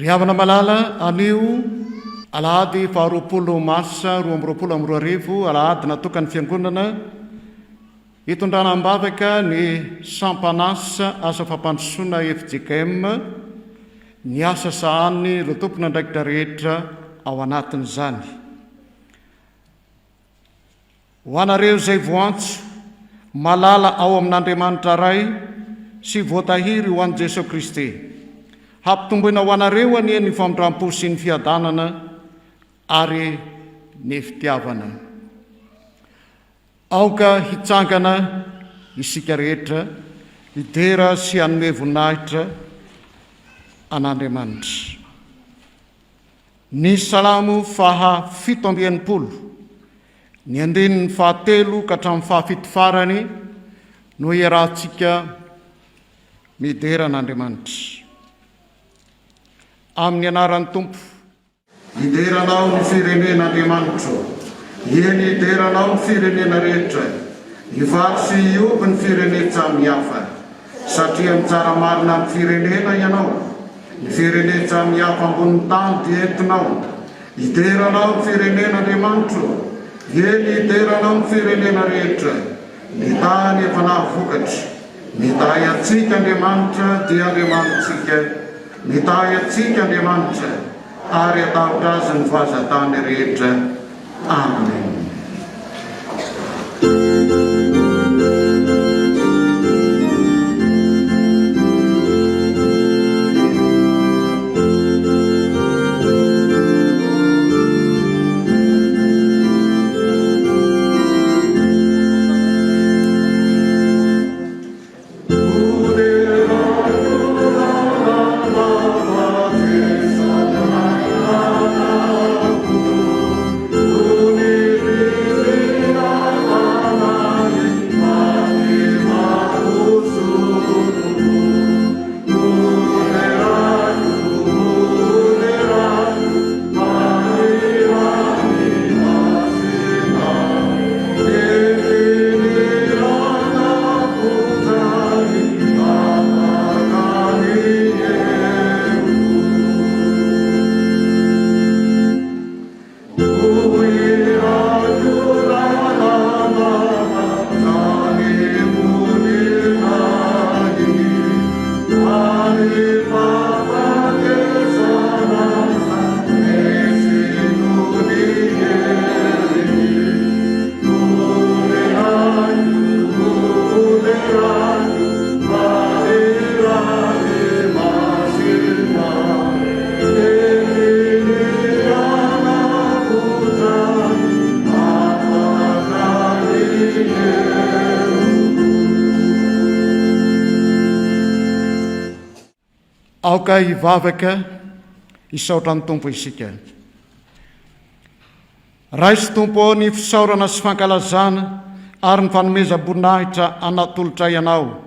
Ry havana malala, anio alahady faharoapolo marsa 2022, alahady natokan'ny Fiangonana hitondrana am-bavaka ny sampan'asa asa fampandrosoana fjkm, ny asa sahanin'ireo tompon'andraikitra rehetra ao anatin'izany. Ho anareo izay voantso, malala ao amin'Andriamanitra Ray sy voatahiry ho an'i Jesoa Kristy. Hampitomboina ho anareo anie ny famindrampo sy ny fiadanana ary ny fitiavana. Aoka hitsangana isika rehetra hidera sy hanome voninahitra an'Andriamanitra. Ny Salamo faha 67, ny andininy fahatelo ka hatramin'ny fahafito farany no iarahantsika midera an'Andriamanitra. Amin'ny anaran'ny Tompo. Hidera Anao ny firenena, Andriamanitro, eny, hidera Anao ny firenena rehetra, hivaky sy hihoby ny firenen-tsamihafa, satria mitsara marina ny firenena Ianao. Ny firenen-tsamihafa ambonin'ny tany dia entinao. Hidera Anao ny firenena, Andriamanitro, eny, hidera Anao ny firenena rehetra. Ny tany efa nahavokatra. Mitahy antsika Andriamanitra, dia Andriamanitsika. Mitahy antsika Andriamanitra, ary hatahotra Azy ny vazan-tany rehetra. Amen. Aoka hivavaka hisaotra ny Tompo isika. Raiso Tompo ô ny fisaorana sy fankalazana ary ny fanomezam-boninahitra anatolotray Anao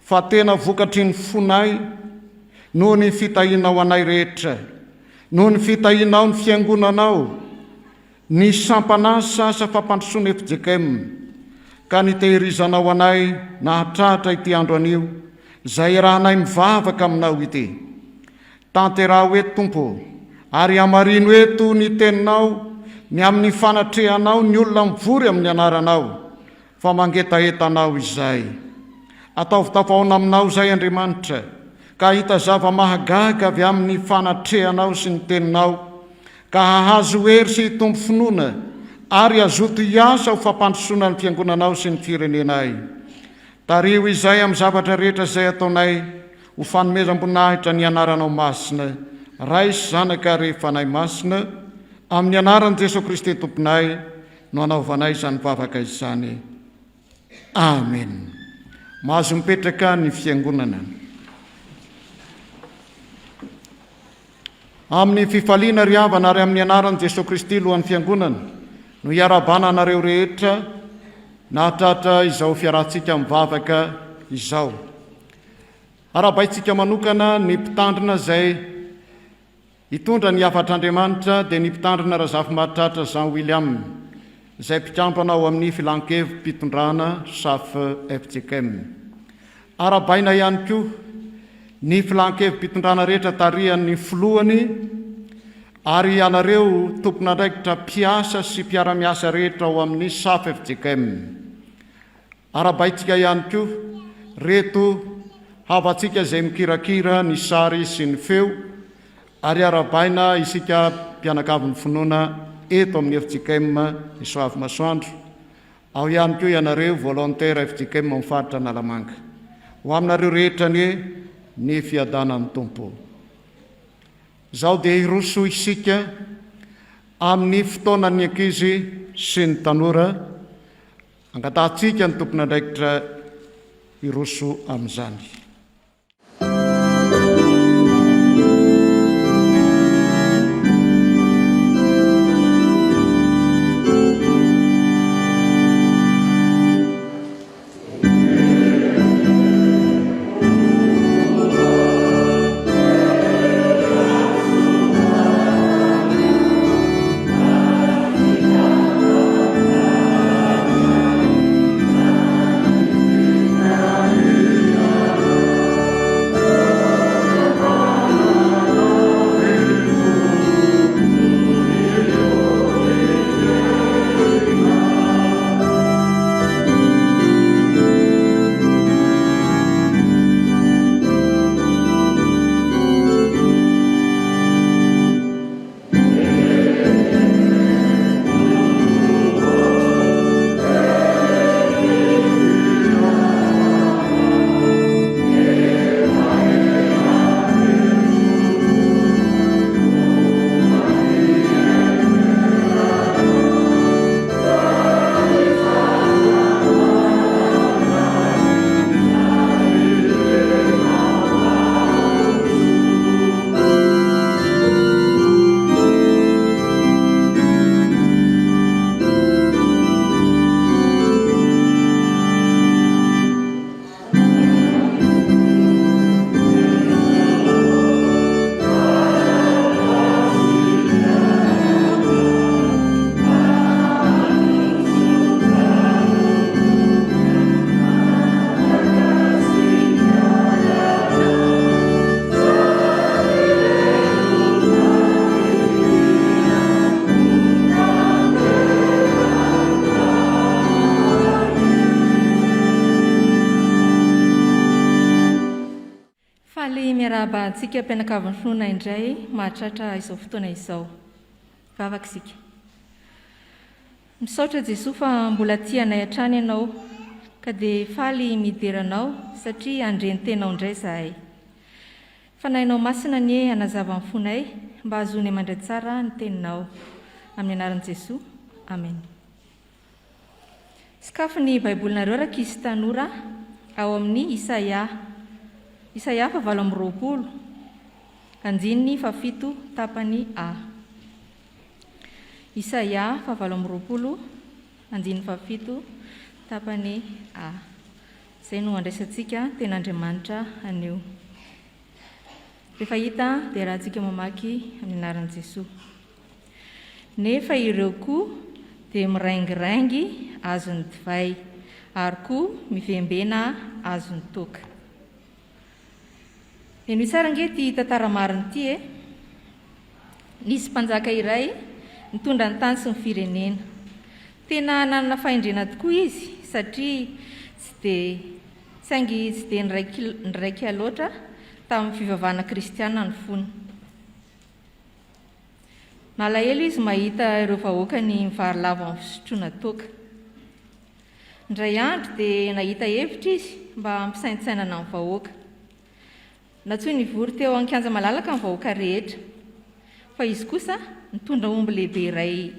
fa tena vokatry ny fonay noho ny fitahianao anay rehetra, noho ny fitahianao ny Fiangonanao, ny sampan'asa asa fampandrosoana fjkm ka nitehirizanao anay nahatratra ity andro anio izay iarahanay mivavaka aminao ity. Tanteraho eto Tompo ô, ary hamarino eto ny Teninao ny amin'ny fanatrehanao ny olona mivory amin'ny Anaranao, fa mangetaheta Anao izay. Ataovy tafahaona Aminao izay Andriamanitra, ka hahita zava-mahagaga avy amin'ny fanatrehanao sy ny Teninao, ka hahazo hery sy hitombo finoana ary hazoto hiasa ho fampandrosoana ny Fiangonanao sy ny firenenay. Tariho izay amin'ny zavatra rehetra izay ataonay ho fanomezam-boninahitra ny Anaranao Masina, Ray sy Zanaka ary Fanahy Masina, amin'ny Anaran'i Jesoa Kristy Tomponay no anaovanay izany vavaka izany. Amen. Mahazo mipetraka ny Fiangonana. Amin'ny fifaliana ry havana ary amin'ny anaran'i Jesoa Kristy Lohan'ny Fiangonana no iarahabana anareo rehetra nahatratra izao fiarahantsika mivavaka izao. Arahabaintsika manokana ny mpitandrina izay hitondra ny hafatr'Andriamanitra dia ny mpitandrina Razafimahatratra Jean William izay mpikambana ao amin'ny filankevi-pitondrana SAF fjkm. Arahabaina ihany koa. Ny filan-kevi-pitondrana rehetra tarihan'ny filohany ary ianareo tompon'andraikitra mpiasa sy mpiara-miasa rehetra ao amin'ny Safa fjkm. Arahabaintsika ihany koa reto havantsika izay mikirakira ny sary sy ny feo ary arahabaina isika mpianakavin'ny finoana eto amin'ny fjkm Soavimasoandro. Ao ihany koa ianareo volontaire fjkm amin'ny faritra Analamanga. Ho aminareo rehetra anie ny fiadanan'ny Tompo. Izao dia hiroso isika amin'ny fotoanan'ny ankizy sy ny tanora. Angatahantsika ny tompon'andraikitra hiroso amin'izany. Faly miarahaba antsika mpianakavin'ny finoana indray mahatratra izao fotoana izao. Vavaka isika. Misaotra Jesoa fa mbola tia anay hatrany Ianao ka dia faly midera Anao satria handre ny Tenao indray izahay. Fanahinao Masina anie hanazava ny fonay mba hahazoanay mandray tsara ny Teninao. Amin'ny anaran'i Jesoa. Amen. Sokafy ny Baibolinareo rankizy sy tanora ao amin'ny Isaia. Isaia faha 28, andininy fahafito tapany A. Isaia faha 28, andininy fahafito tapany A. Izay no andraisantsika Tenin'Andriamanitra anio. Rehefa hita dia arahantsika mamaky amin'ny anaran'i Jesoa. Nefa ireo koa dia miraingiraingy azon'ny divay, ary koa mivembena azon'ny toaka. Henoy tsara ange ity tantara marina ity e! Nisy mpanjaka iray nitondra ny tany sy ny firenena. Tena nanana fahendrena tokoa izy satria tsy dia saingy tsy dia niraika loatra tamin'ny fivavahana kristiana ny fony. Malahelo izy mahita ireo vahoakany mivarilavo amin'ny fisotroana toaka. Indray andro dia nahita hevitra izy mba hampisaintsainana ny vahoaka. Nantsoiny hivory teo an-kianja malalaka ny vahoaka rehetra, fa izy kosa nitondra omby lehibe iray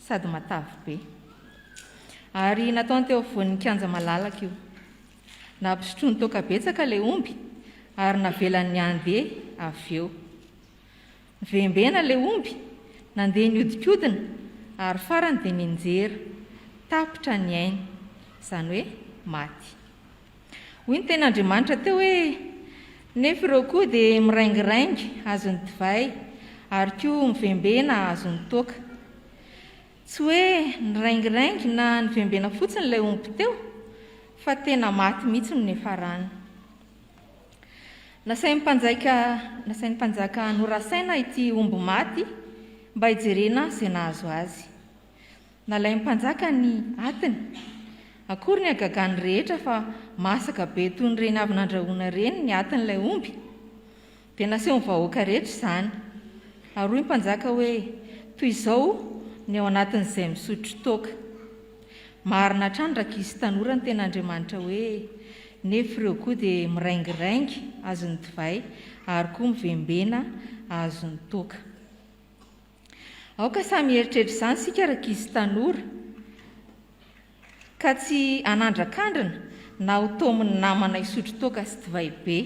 sady matavy be. Ary nataony teo afovoan'ny kianja malalaka io. Nampisotroiny toaka betsaka ilay omby ary navelany handeha avy eo. Nivembena ilay omby, nandeha nihodinkodina ary farany dia nianjera. Tapitra ny ainy. Izany hoe maty. Hoy ny tenin'Andriamanitra teo hoe, Nefa ireo koa dia miraingiraingy azon'ny divay, ary koa mivembena azon'ny toaka. Tsy hoe niraingiraingy na nivembena fotsiny ilay omby teo, fa tena maty mihitsy no niafarany. Nasain'ny mpanjaika nasain'ny mpanjaka norasaina ity omby maty mba hijerena izay nahazo azy. Nalain'ny mpanjaka ny atiny. Akory ny hagagan'ny rehetra fa masaka be toy ny ireny avy nandrahoina ireny ny atin'ilay omby. Dia nasehon'ny vahoaka rehetra izany. Ary hoy ny mpanjaka hoe, Toy izao ny ao anatin'izay misotro toaka. Marina hatrany rankizy tanora ny tenin'Andriamanitra hoe, Nefa ireo koa dia miraingiraingy azon'ny divay ary koa mivembena azon'ny toaka. Aoka samy hieritreritra izany isika rankizy tanora, ka tsy hanandrakandrana na ho taomin'ny namana hisotro toaka sy divay be.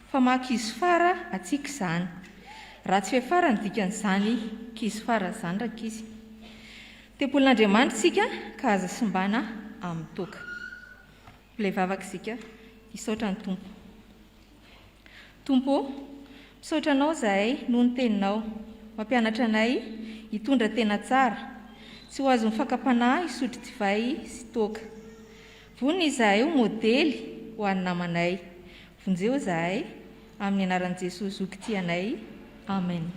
Fa maha kizo fara antsika izany. Ratsy fiafara ny dikan'izany kizo fara izany rankizy. Tempolin'Andriamanitra isika ka aza simbana amin'ny toaka. Ilay vavaka isika hisaotra ny Tompo. Tompo ô, misaotra Anao izahay noho ny Teninao, mampianatra anay hitondra tena tsara, tsy ho azon'ny fakam-panahy hisotro divay sy toaka. Vonona izahay ho modely ho an'ny namanay. Vonjeo izahay, amin'ny anaran'i Jesoa Zoky tia anay. Amen.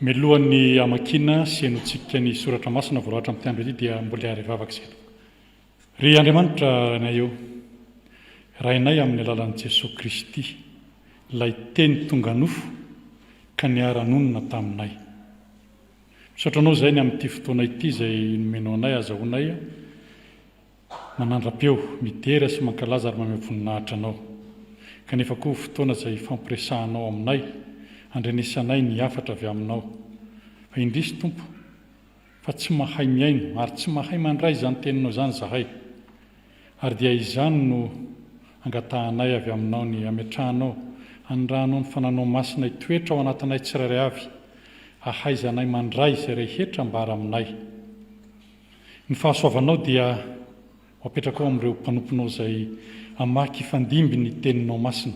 Mialohan'ny hamakiana sy henotsika ny soratra masina voalahatra amin'ity andro ity dia mbola hiara-hivavaka isika. Ry Andriamanitra Rainay ô, Rainay amin'ny alalan'i Jesoa Kristy, ilay Teny tonga nofo ka niara-nonina taminay. Misaotra Anao izahay ny amin'ity fotoana ity izay nomenao anay ahazahoanay Manandra-peo, midera sy mankalaza ary mameho voninahitra Anao. Kanefa koa fotoana izay hifampiresahanao aminay, handrenesanay ny hafatra avy Aminao. Fa indrisy Tompo, fa tsy mahay mihaino ary tsy mahay mandray izany Teninao izany izahay. Ary dia izany no angatahanay avy Aminao ny hametrahanao, hanirahanao ny Fananao Masina hitoetra ao anatinay tsirairay avy, hahaizanay mandray izay rehetra ambara aminay. Ny fahasoavanao dia ho apetrakao amin'ireo mpanomponao izay hamaky hifandimby ny Teninao masina,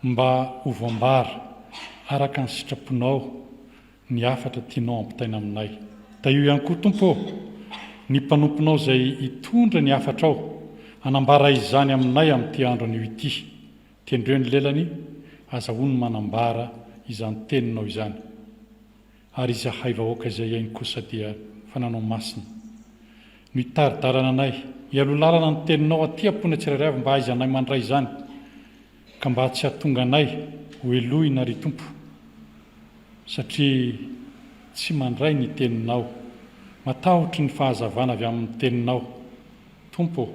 mba ho voambara araka ny sitraponao ny hafatra tianao hampitaina aminay. Tahio ihany koa, Tompo ô, ny mpanomponao izay hitondra ny hafatrao, hanambara izany aminay amin'ity andro anio ity. Tendreo ny lelany, azahoany manambara izany Teninao izany. Ary izahay vahoaka izay hainy kosa dia fananao masina no hitari-dalana anay, hialoha lalana ny teninao aty am-ponay tsirairay avy mba hahaizanay mandray izany ka mba tsy hahatonga anay ho helohina ry Tompo satria tsy mandray ny teninao, matahotry ny fahazavana avy amin'ny teninao. Tompo ô,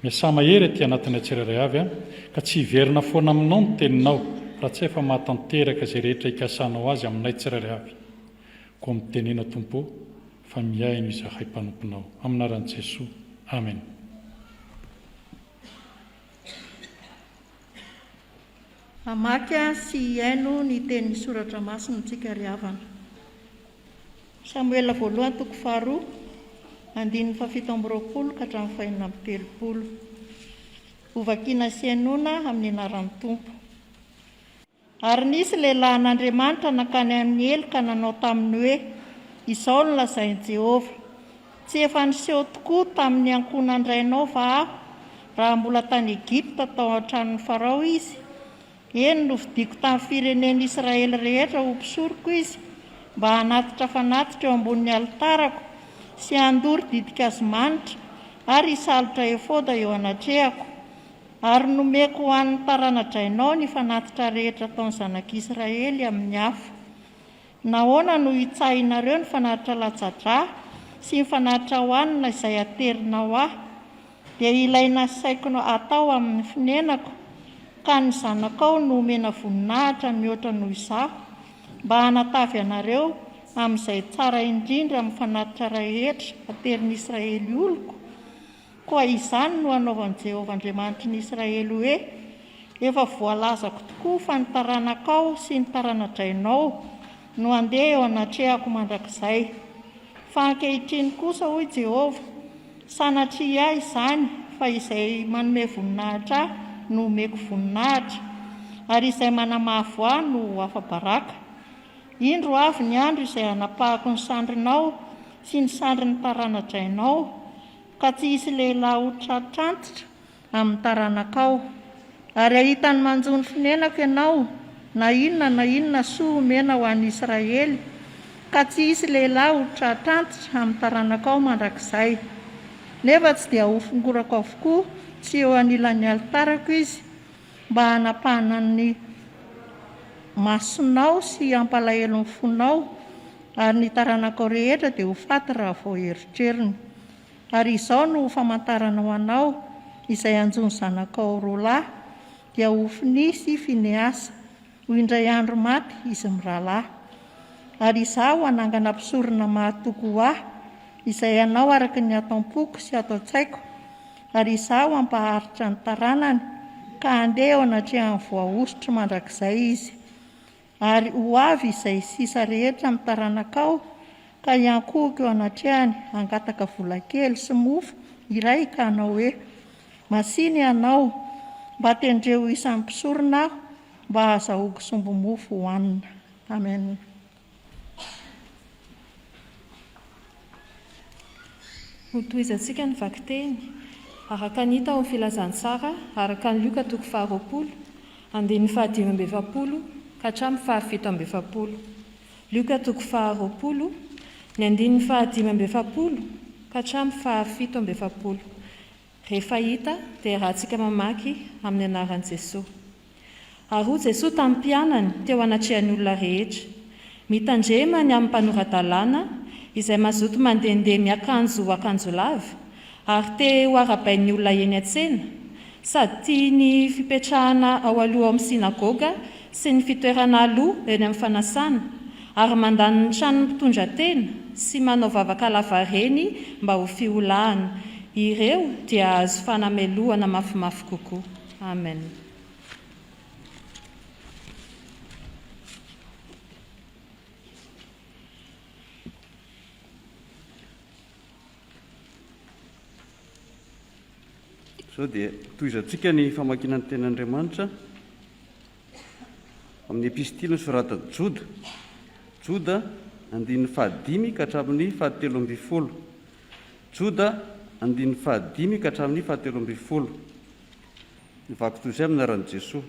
miasà mahery aty anatinay tsirairay avy an, ka tsy hiverina foana aminao ny teninao raha tsy efa mahatanteraka izay rehetra ikasanao azy aminay tsirairay avy. Koa mitenena Tompo ô, fa mihaino izahay mpanomponao. Amin'ny anaran'i Jesoa. Amen. Hamaky sy hihaino ny tenin'ny Soratra Masina isika ry havana. Samoela voalohany toko faharoa, andininy fahafito amby 20 ka hatramin'ny fahenina 36. Hovakiana sy henoina amin'ny anaran'ny Tompo. Ary nisy lehilahin'Andriamanitra nankany amin'i Ely ka nanao taminy hoe, Izao no lazain'i Jehovah, Tsy efa niseho tokoa tamin'ny ankohonan-drainao va aho, raha mbola tany Egypta tao an-tranon'i Farao izy? Eny, nofidiko tamin'ny firenen'Israely rehetra ho mpisoroko izy, mba hanatitra fanatitra eo ambonin'ny alitarako, sy handoro ditin-kazo manitra, ary hisalotra efoda eo anatrehako. Ary nomeko ho an'ny tarana-drainao ny fanatitra rehetra ataon'ny zanak'Israely amin'ny afo. Nahoana no hitsahinareo ny fanatitra latsa-drà sy ny fanatitra hohanina izay aterinao ahy, dia ilay nasaiko hatao amin'ny fonenako, ka ny zanakao no homena voninahitra mihoatra noho izaho, mba hanatavy anareo amin'izay tsara indrindra amin'ny fanatitra rehetra aterin'Israely oloko? Koa izany no anaovan'i Jehovah Andriamanitry ny Israely hoe, Efa voalazako tokoa fa ny taranakao sy ny tarana-drainao no handeha eo anatrehako mandrakizay. Fa ankehitriny kosa, hoy Jehovah, sanatria ahy izany, fa izay manome voninahitra ahy no homeko voninahitra, ary izay manamavo ahy no ho afa-baraka. Indro avy ny andro izay hanapahako ny sandrinao sy ny sandrin'ny tarana-drainao. ka tsy hisy lehilahy ho tratrantitra amin'ny taranakao. Ary hahita ny manjo ny fonenako ianao, na inona na inona soa omena ho an'i Israely, ka tsy hisy lehilahy ho tratrantitra amin'ny taranakao mandrakizay. Nefa tsy dia hofongorako avokoa tsy eo anilan'ny alitarako izy, mba hanapahana ny masonao sy hampalahelo ny fonao, ary ny taranakao rehetra dia ho faty raha vao eritreriny. Ary izao no ho famantarana ho anao, izay hanjo ny zanakao roa lahy, dia Hofnia sy Finehasa, ho indray andro maty izy mirahalahy. Ary Izaho hanangana mpisorona mahatoky ho Ahy, izay hanao araka ny ato am-poko sy ato an-tsaiko, ary Izaho hampaharitra ny taranany, ka handeha eo anatrehan'ny voahosotro mandrakizay izy. Ary ho avy izay sisa rehetra amin'ny taranakao, ka hiankohoka eo anatrehany, hangataka vola kely sy mofo iray, ka hanao hoe, Masìna ianao, mba tendreo ho isan'ny mpisorona aho, mba hahazahoako sombi-mofo hohanina. Amen. Hotohizantsika ny vakiteny, araka ny hita ao amin'ny Filazantsara araka an'i Lioka toko faharoapolo, andininy fahadimy amby 40 ka hatramin'ny fahafito amby 40. Lioka toko faharoapolo, ny andininy fahadimy amby 40 ka hatramin'ny fahafito amby 40. Rehefa hita dia iarahantsika mamaky amin'ny anaran'i Jesoa. Ary hoy Jesoa tamin'ny mpianany teo anatrehan'ny olona rehetra, Mitandrema ny amin'ny mpanora-dalàna izay mazoto mandehandeha miakanjo akanjo lava ary te ho arahabain'ny olona eny an-tsena, sady tia ny fipetrahana ao aloha ao amin'ny synagoga sy ny fitoerana aloha eny amin'ny fanasana, ary mandany ny tranon'ny mpitondra tena sy manao vavaka lavareny mba ho fiolahana, ireo dia hahazo fanamelohana mafimafy kokoa. Amen. Izao dia tohizantsika ny famakiana ny Tenin'Andriamanitra amin'ny epistily nosoratan'i Joda. Joda, andininy fahadimy ka hatramin'ny fahatelo ambin'ny folo. Joda, andininy fahadimy ka hatramin'ny fahatelo ambin'ny folo. Mivaky toy izay amin'ny anaran'i Jesoa.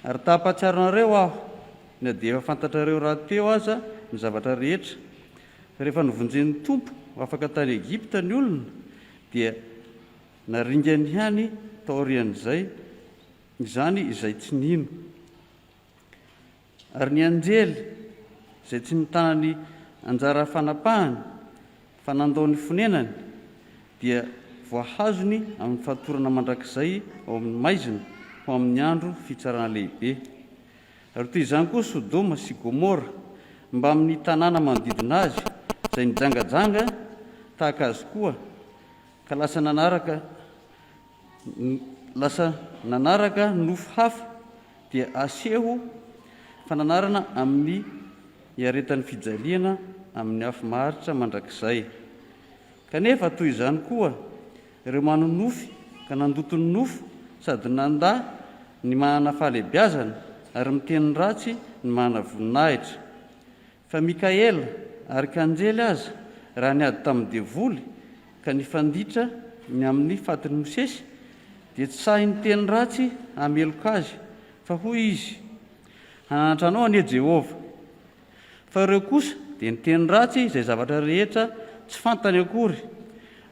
Ary ta-hampahatsiaro anareo aho, na dia efa fantatrareo rahateo aza ny zavatra rehetra, fa rehefa novonjen'ny Tompo ho afaka tany Egypta ny olona, dia naringany ihany taorian'izay izany izay tsy nino. Ary ny anjely izay tsy nitana ny anjara fanapahany fa nandao ny fonenany dia voahazony amin'ny fatorana mandrakizay ao amin'ny maizina ho amin'ny andro fitsarana lehibe. Ary toy izany koa Sodoma sy Gomora mbamin'ny tanàna manodidina azy izay nijangajanga tahaka azy koa ka lasa nanaraka lasa nanaraka nofo hafa dia aseho fananarana amin'ny iaretan'ny fijaliana amin'ny afo maharitra mandrakizay. Kanefa toy izany koa ireo manonofy ka nandoto ny nofo sady nandà ny manana fahalehibiazana ary miteny ratsy ny manana voninahitra. Fa Mikaela, arikanjely aza, raha niady tamin'ny devoly ka nifanditra ny amin'ny fatin'i Mosesy, dia tsy sahy niteny ratsy hahameloka azy, fa hoy izy, Hananatra anao anie Jehovah. Fa ireo kosa dia niteny ratsy izay zavatra rehetra tsy fantany akory,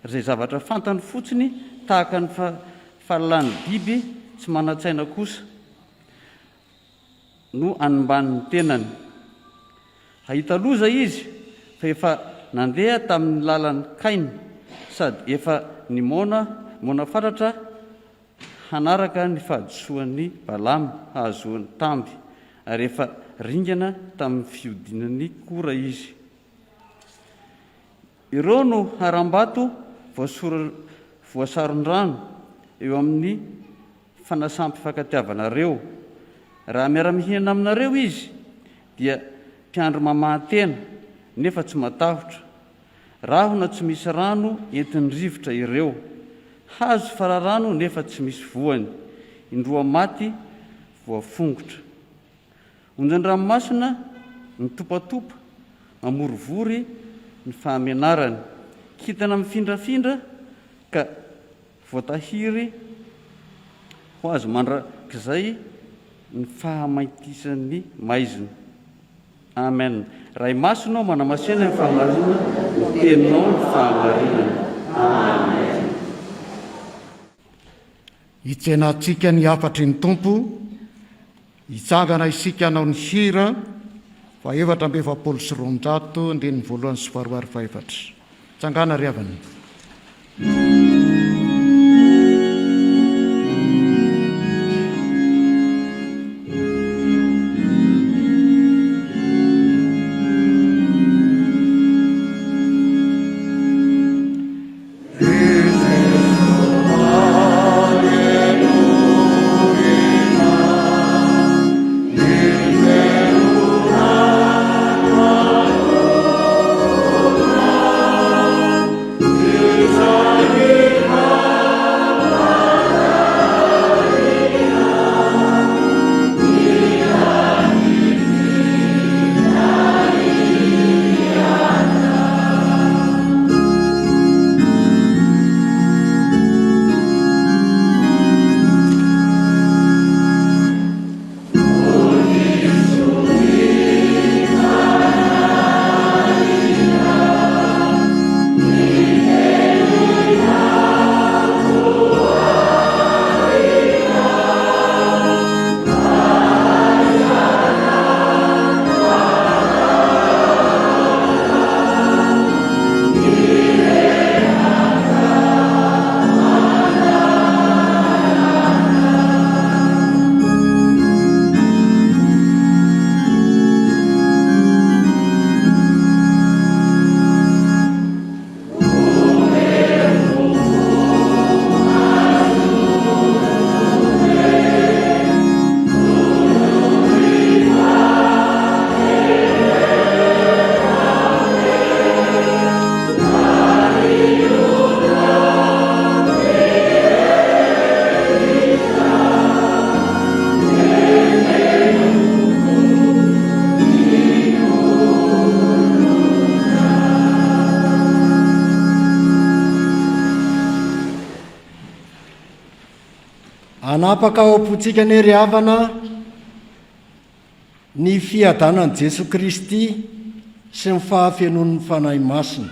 ary izay zavatra fantany fotsiny tahaka ny fahalalan'ny biby tsy manan-tsaina kosa no hanimbany ny tenany. Hahita loza izy fa efa nandeha tamin'ny lalan'i Kaina sady efa nimoana moana fatratra hanaraka ny fahadisoan'i Balama hahazoany tamby, ary efa ringana tamin'ny fihodinan'i Kora izy. Ireo no harambato voasaron-drano eo amin'ny fanasam-pifankatiavanareo. Raha miara-mihinana aminareo izy, dia mpiandry mamahan-tena, nefa tsy matahotra. Rahona tsy misy rano entin'ny rivotra ireo. Hazo fararano nefa tsy misy voany. Indroa maty voafongotra. Onjan-dranomasina mitopatopa, mamorivory ny fahamenarany. Kintana mifindrafindra ka voatahiry ho azy mandrakizay ny fahamaintisan'ny maizina. Amen. Ray Masina ô manamasina ny fahamarinana ny teninao ny fahamarinana. Amen. Hitsenantsika ny hafatry ny Tompo, hitsangana isika hanao ny hira faha-244, andininy voalohany sy faharoa ary fahefatra. Tsangana ry havana. Hanapaka ao am-pontsika anie ry havana ny fiadanan'i Jesoa Kristy sy ny fahafenoan'ny Fanahy Masina.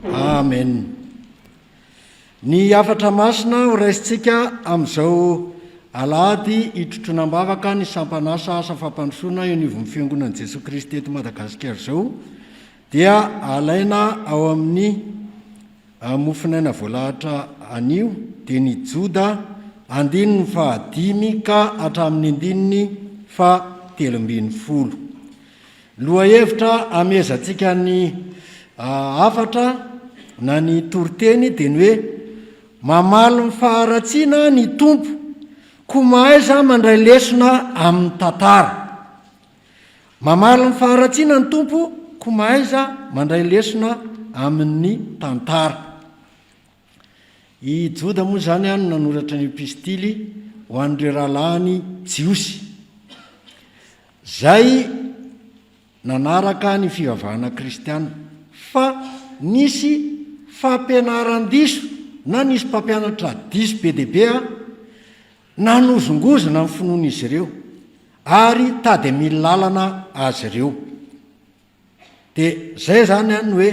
Amen. Ny hafatra masina ho raisintsika amin'izao alahady hitrotroana am-bavaka ny sampan'asa asa fampandrosoana eo anivon'ny Fiangonan'i Jesoa Kristy eto Madagasikara izao dia alaina ao amin'ny mofon'aina voalahatra anio dia ny Joda andininy fahadimy ka hatramin'ny andininy faha 13. Lohahevitra hamehezantsika ny hafatra na ny toriteny dia ny hoe mamaly ny faharatsiana ny Tompo, koa mahaiza mandray lesona amin'ny tantara. Mamaly ny faharatsiana ny Tompo, koa mahaiza mandray lesona amin'ny tantara. I Joda moa izany no nanoratra ny epistily ho an'ireo rahalahiny jiosy, izay nanaraka ny fivavahana kristiana, fa nisy fampianaran-diso na nisy mpampianatra diso be dia be nanozongozona ny finoan'izy ireo ary tady hamily lalana azy ireo. Dia zay zany an ny hoe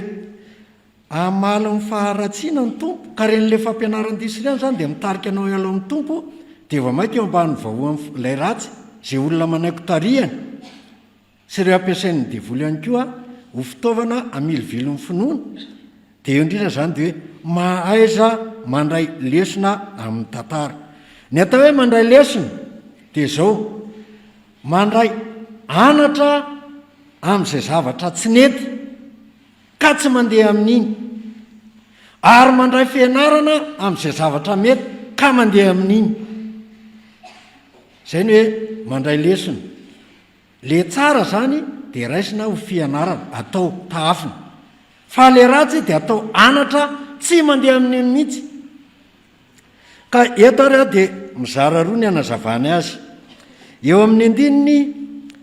hamaly ny faharatsiana ny Tompo, ka reny le fampianaran-diso ireny zany dia mitarika anao hiala amin'ny Tompo, dia vao mainka eo ambany vahoan'ny ilay ratsy, izay olona manaiky tarihany, sy ireo ampiasain'ny devoly ihany koa ho fitaovana hamilivily ny finoana, dia eo indrindra zany dia hoe mahaiza mandray lesona amin'ny tantara. Ny atao hoe mandray lesona dia izao, Mandray anatra amin'izay zavatra tsy nety ka tsy mandeha amin'iny, ary mandray fianarana amin'izay zavatra mety ka mandeha amin'iny. Izay ny hoe mandray lesona. Le tsara zany dia raisina ho fianarana, atao tahafina. Fa le ratsy dia atao anatra tsy mandeha amin'iny mihitsy. Ka eto ary aho dia mizara roa ny hanazavany azy. Eo amin'ny andininy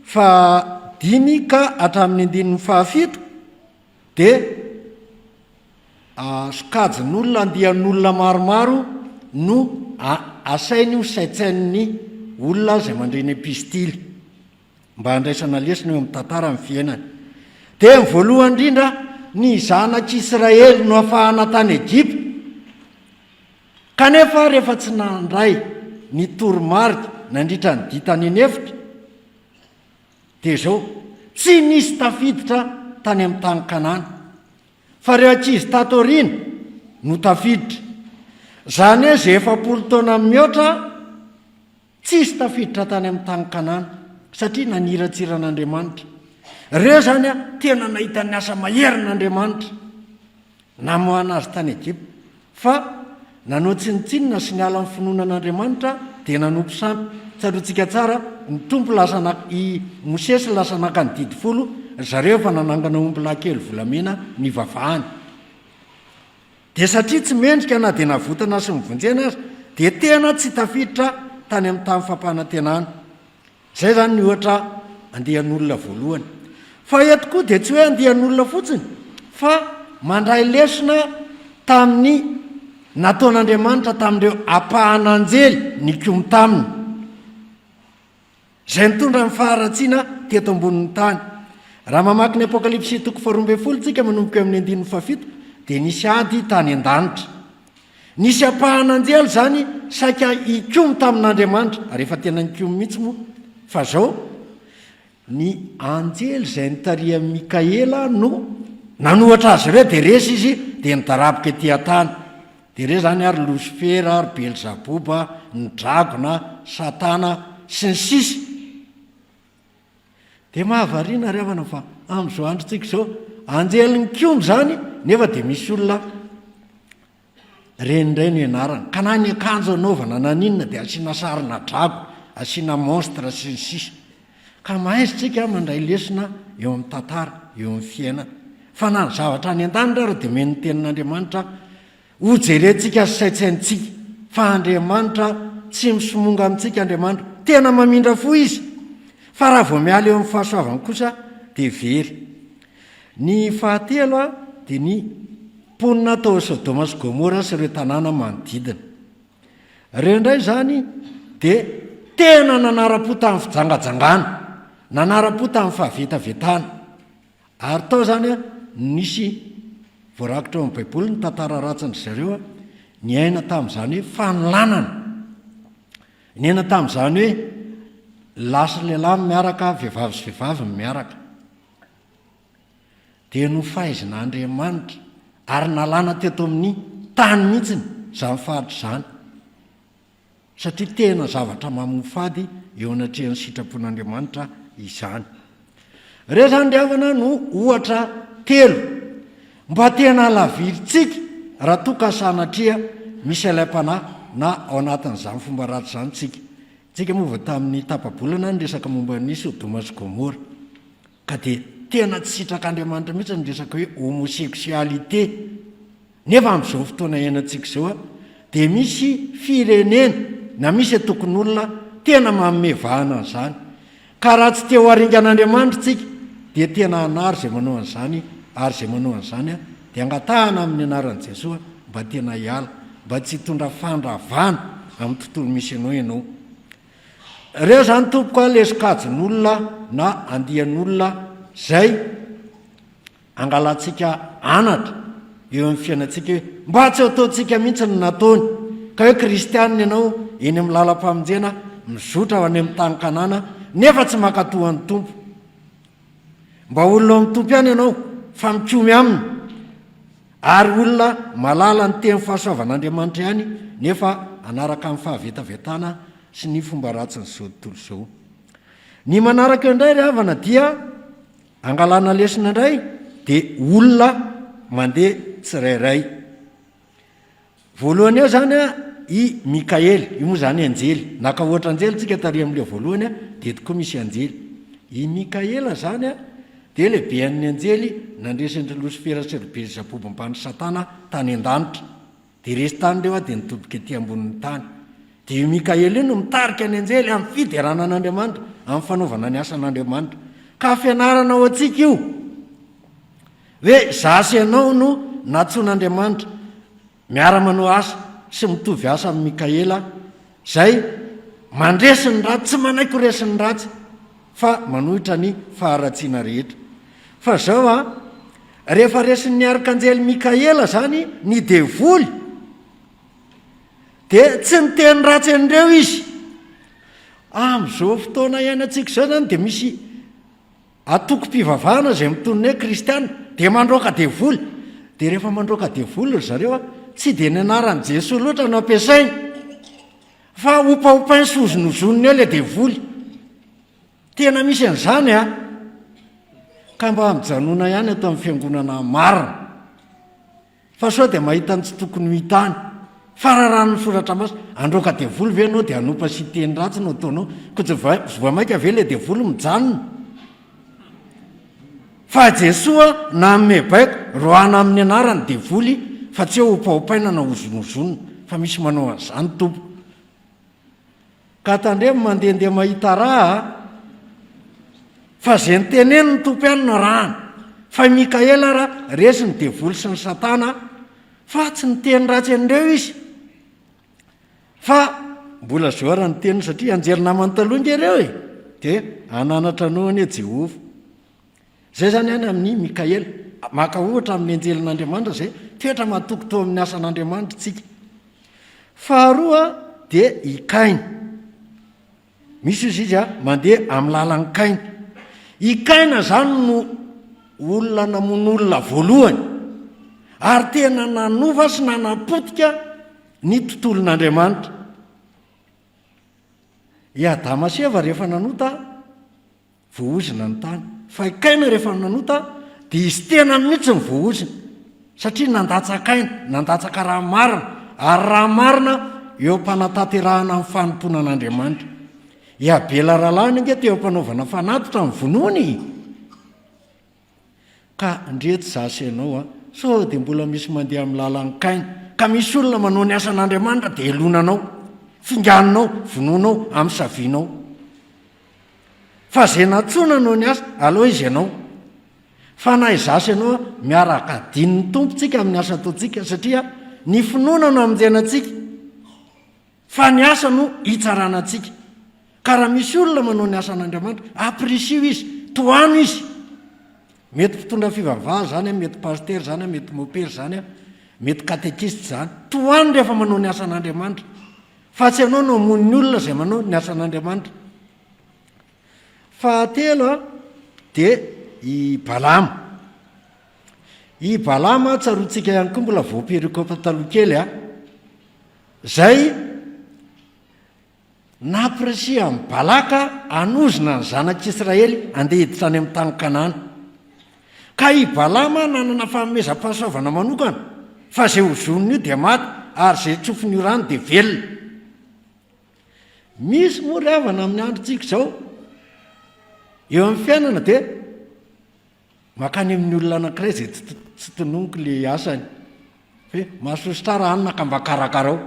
fahadimy ka hatramin'ny andininy fahafito dia. Sokajin'olona, andian'olona maromaro no asainy ho saintsainin'ny olona izay mandre ny epistily, mba handraisana lesona eo amin'ny tantaran'ny fiainany. Dia ny voalohany indrindra, ny zanak'Israely noafahana tany Egypta, kanefa rehefa tsy nandray ny toromarika nandritra ny dia tany an'efitra, dia izao, tsy nisy tafiditra tany amin'ny tany Kanana. Fa ireo ankizy tato aoriana no tafiditra. Izany hoe izay 40 taona mihoatra tsisy tafiditra tany amin'ny tany Kanana satria naniratsira an'Andriamanitra. Ireo izany tena nahita ny asa maherin'Andriamanitra namoahana azy tany Egypta. Fa nanao tsinontsinona sy niala amin'ny finoana an'Andriamanitra dia nanompo sampy. Tsaroantsika tsara, ny Tompo lasa naka, i Mosesy lasa naka ny didy folo, ry zareo efa nanangana ombilahy kely volamena nivavahany. Dia satria tsy mendrika na dia navotana sy novonjena aza, dia tena tsy tafiditra tany amin'ny tany fampanantenana. Izay izany ny ohatra andian'olona voalohany. Fa eto koa dia tsy hoe andian'olona fotsiny fa mandray lesona tamin'ny nataon'Andriamanitra tamin'ireo ampahan'anjely nikomy taminy, izay nitondra ny faharatsiana teto ambonin'ny tany. Raha mamaky ny Apokalypsy toko faharoa ambin'ny folo tsika manomboka eo amin'ny andininy fahafito dia nisy ady tany an-danitra. Nisy ampahan'anjely izany saika hikomy tamin'Andriamanitra, ary efa tena nikomy mihitsy moa. Fa izao, ny anjely izay nitarihan'i Mikaela no nanohatra azy ireo, dia resy izy, dia nidaraboka ety an-tany. Dia ireo izany ary Losifera, ary Belzaboba, ny dragona, Satana, sy ny sisa. Dia mahavariana ry havana fa amin'izao androntsika izao, anjely nikomy izany, nefa dia misy olona reny indray no ianarana. Ka na ny akanjo anaovana na n'inona dia asiana sarina drago, asiana monstre sy ny sisa. Ka mahaiza tsika mandray lesona eo amin'ny tantara, eo amin'ny fiainana. Fa na ny zavatra any an-danitra ary dia omen'ny tenin'Andriamanitra Ho jerentsika sy saintsaintsika fa Andriamanitra tsy misomonga amintsika Andriamanitra. Tena mamindra fo Izy. Fa raha vao miala eo amin'ny fahasoavany kosa dia very. Ny fahatelo dia ny mponina tao Sodoma sy Gomora sy ireo tanàna manodidina. Ireo indray izany dia tena nanara-po tamin'ny fijangajangana, nanara-po tamin'ny fahavetavetana. Ary tao izany no nisy voarakitra ao amin'ny Baiboly ny tantara ratsin-dry zareo niaina tamin'izany hoe fanolanana. Niaina tamin'izany hoe lahy sy lehilahy no miaraka, vehivavy sy vehivavy no miaraka. Dia nofaizin'Andriamanitra ary nalana teto amin'ny tany mihitsy izany faritra izany. Satria tena zavatra mamoafady eo anatrehan'ny sitrapon'Andriamanitra izany. Ireo izany ry havana no ohatra telo mba tena halavirintsika raha toa ka sanatria misy alaim-panahy na ao anatin'izany fomba ratsy izany tsika. Tsika moa vao tamin'ny tapa-bolana niresaka momba ny Sodoma sy Gomora. Ka dia tena tsy sitrak'Andriamanitra mihitsy ny resaka hoe homosexualité. Nefa amin'izao fotoana iainantsika izao dia misy firenena na misy antokon'olona tena manome vahana an'izany. Ka raha tsy te ho aringan'Andriamanitra isika dia tena hanary izay manao an'izany ary izay manao an'izany dia angatahana amin'ny anaran'i Jesoa mba tena hiala, mba tsy hitondra fandravana amin'ny tontolo misy anao ianao. Ireo izany tompoko a le sokajin'olona na andian'olona izay angalantsika anatra eo amin'ny fiainantsika hoe mba tsy ataontsika mihitsy ny nataony ka hoe kristianina ianao eny amin'ny lalam-pamonjena mizotra ho any amin'ny tany Kanana nefa tsy mankatoa an'ny Tompo. Mba olona ao amin'ny Tompo ihany ianao fa mikomy aminy ary olona malala ny teny fahasoavan'Andriamanitra ihany nefa hanaraka ny fahavetavetana sy ny fomba ratsin'izao tontolo izao. Ny manaraka eo indray ry havana dia Angalana lesona indray dia olona mandeha tsirairay. Voalohany eo izany i Mikaely, io moa izany anjely. Naka ohatra anjely tsika tary amin'ilay voalohany dia eto koa misy anjely. I Mikaela izany dia lehibean'ny anjely nandresy an-dry Losifera sy ry Belzaboba mban'i Satana tany an-danitra. Dia resy tany ireo dia nitobika ety ambonin'ny tany. Dia io Mikaela io no mitarika ny anjely amin'ny fiderana an'Andriamanitra, amin'ny fanaovana ny asan'Andriamanitra. Ka fianarana ho antsika io, hoe za sy ianao no nantsoin'Andriamanitra miara-manao asa sy mitovy asa amin'i Mikaela izay mandresy ny ratsy, tsy manaiky ho resin'ny ratsy fa manohitra ny faharatsiana rehetra. Fa izao an, rehefa resin'ny arkanjely Mikaela izany ny devoly dia tsy niteny ratsy an'ireo izy. Amin'izao fotoana iainantsika izao izany dia misy Antokom-pivavahana izay mitonona hoe kristiana dia mandroaka devoly. Dia rehefa mandroaka devoly ry zareo a, tsy dia ny anaran'i Jesoa loatra no ampiasainy fa opaopainy sy ozonozoniny eo ilay devoly. Tena misy an'izany a! Ka mba mijanona ihany ato amin'ny fiangonana marina. Fa sao dia mahita ny tsy tokony ho hita any. Fararano ny soratra masina. Handroaka devoly ve ianao dia hanompa sy hiteny ratsy no ataonao? Koa tsy vao mainka ve ilay devoly mijanona? Fa Jesoa nanome baiko, roahana amin'ny anarany devoly fa tsy hoe opaopaina na ozonozonina. Fa misy manao an'izany tompoko. Ka tandremo mandehandeha mahita raha a! Fa ze niteneniny ny Tompo ihany no arahana. Fa i Mikaela ara resy ny devoly sy ny satana fa tsy niteny ratsy an'ireo izy. Fa mbola zao ara ny teniny satria anjely namany taloha nge ireo e! Dia hananatra anao anie Jehovah. Izay izany any amin'i Mikaela. Maka ohatra amin'ny anjelin'Andriamanitra izay toetra matoky teo amin'ny asan'Andriamanitra isika. Faharoa dia i Kaina. Misy ozy izy mandeha amin'ny lalan'i Kaina. I Kaina izany no olona namono olona voalohany ary tena nanova sy nanapotika ny tontolon'Andriamanitra. I Adama sy Eva rehefa nanota Voaozona ny tany. Fa i Kaina rehefa nanota dia izy tenany mihitsy no voaozona. Satria nandatsaka aina, nandatsaka raha marina, ary raha marina eo am-panatanterahana ny fanompoana an'Andriamanitra. I Abela rahalahiny ange teo am-panaovana fanatitra ny vonoiny e! Ka ndreto za sy ianao an, sao dia mbola misy mandeha amin'ny lalan'i Kaina, ka misy olona manao ny asan'Andriamanitra dia elonanao, finganinao, vonoinao, amisavianao. Fa ze nantsoina hanao ny asa, aleo izy hanao. Fa na izaho sy ianao miaraka adinon'ny Tompo tsika amin'ny asa ataontsika satria ny finoana no hamonjena antsika fa ny asa no hitsarana antsika. Ka raha misy olona manao ny asan'Andriamanitra, ampirisiho izy, tohano izy. Mety mpitondra fivavahana izany, mety pasitera izany, mety mopera izany, mety katekista izany. Tohano rehefa manao ny asan'Andriamanitra. Fa tsy ianao no hamono ny olona izay manao ny asan'Andriamanitra. Fahatelo dia i Balama. I Balama tsaroantsika ihany koa mbola voaperikopa taloha kely a, izay nampirisihan'i Balaka hanozona ny zanak'Israely handeha hiditra any amin'ny tany Kanana. Ka i Balama nanana fanomezam-pahasoavana manokana, fa izay ozoniny io dia maty, ary izay tsofiny io rano dia velona. Misy moa ry havana amin'ny androntsika izao, eo amin'ny fiainana dia mankany amin'ny olona anankiray izay tsy tononiko ilay asany. Hoe mahasosotra raha anona ka mba karakarao.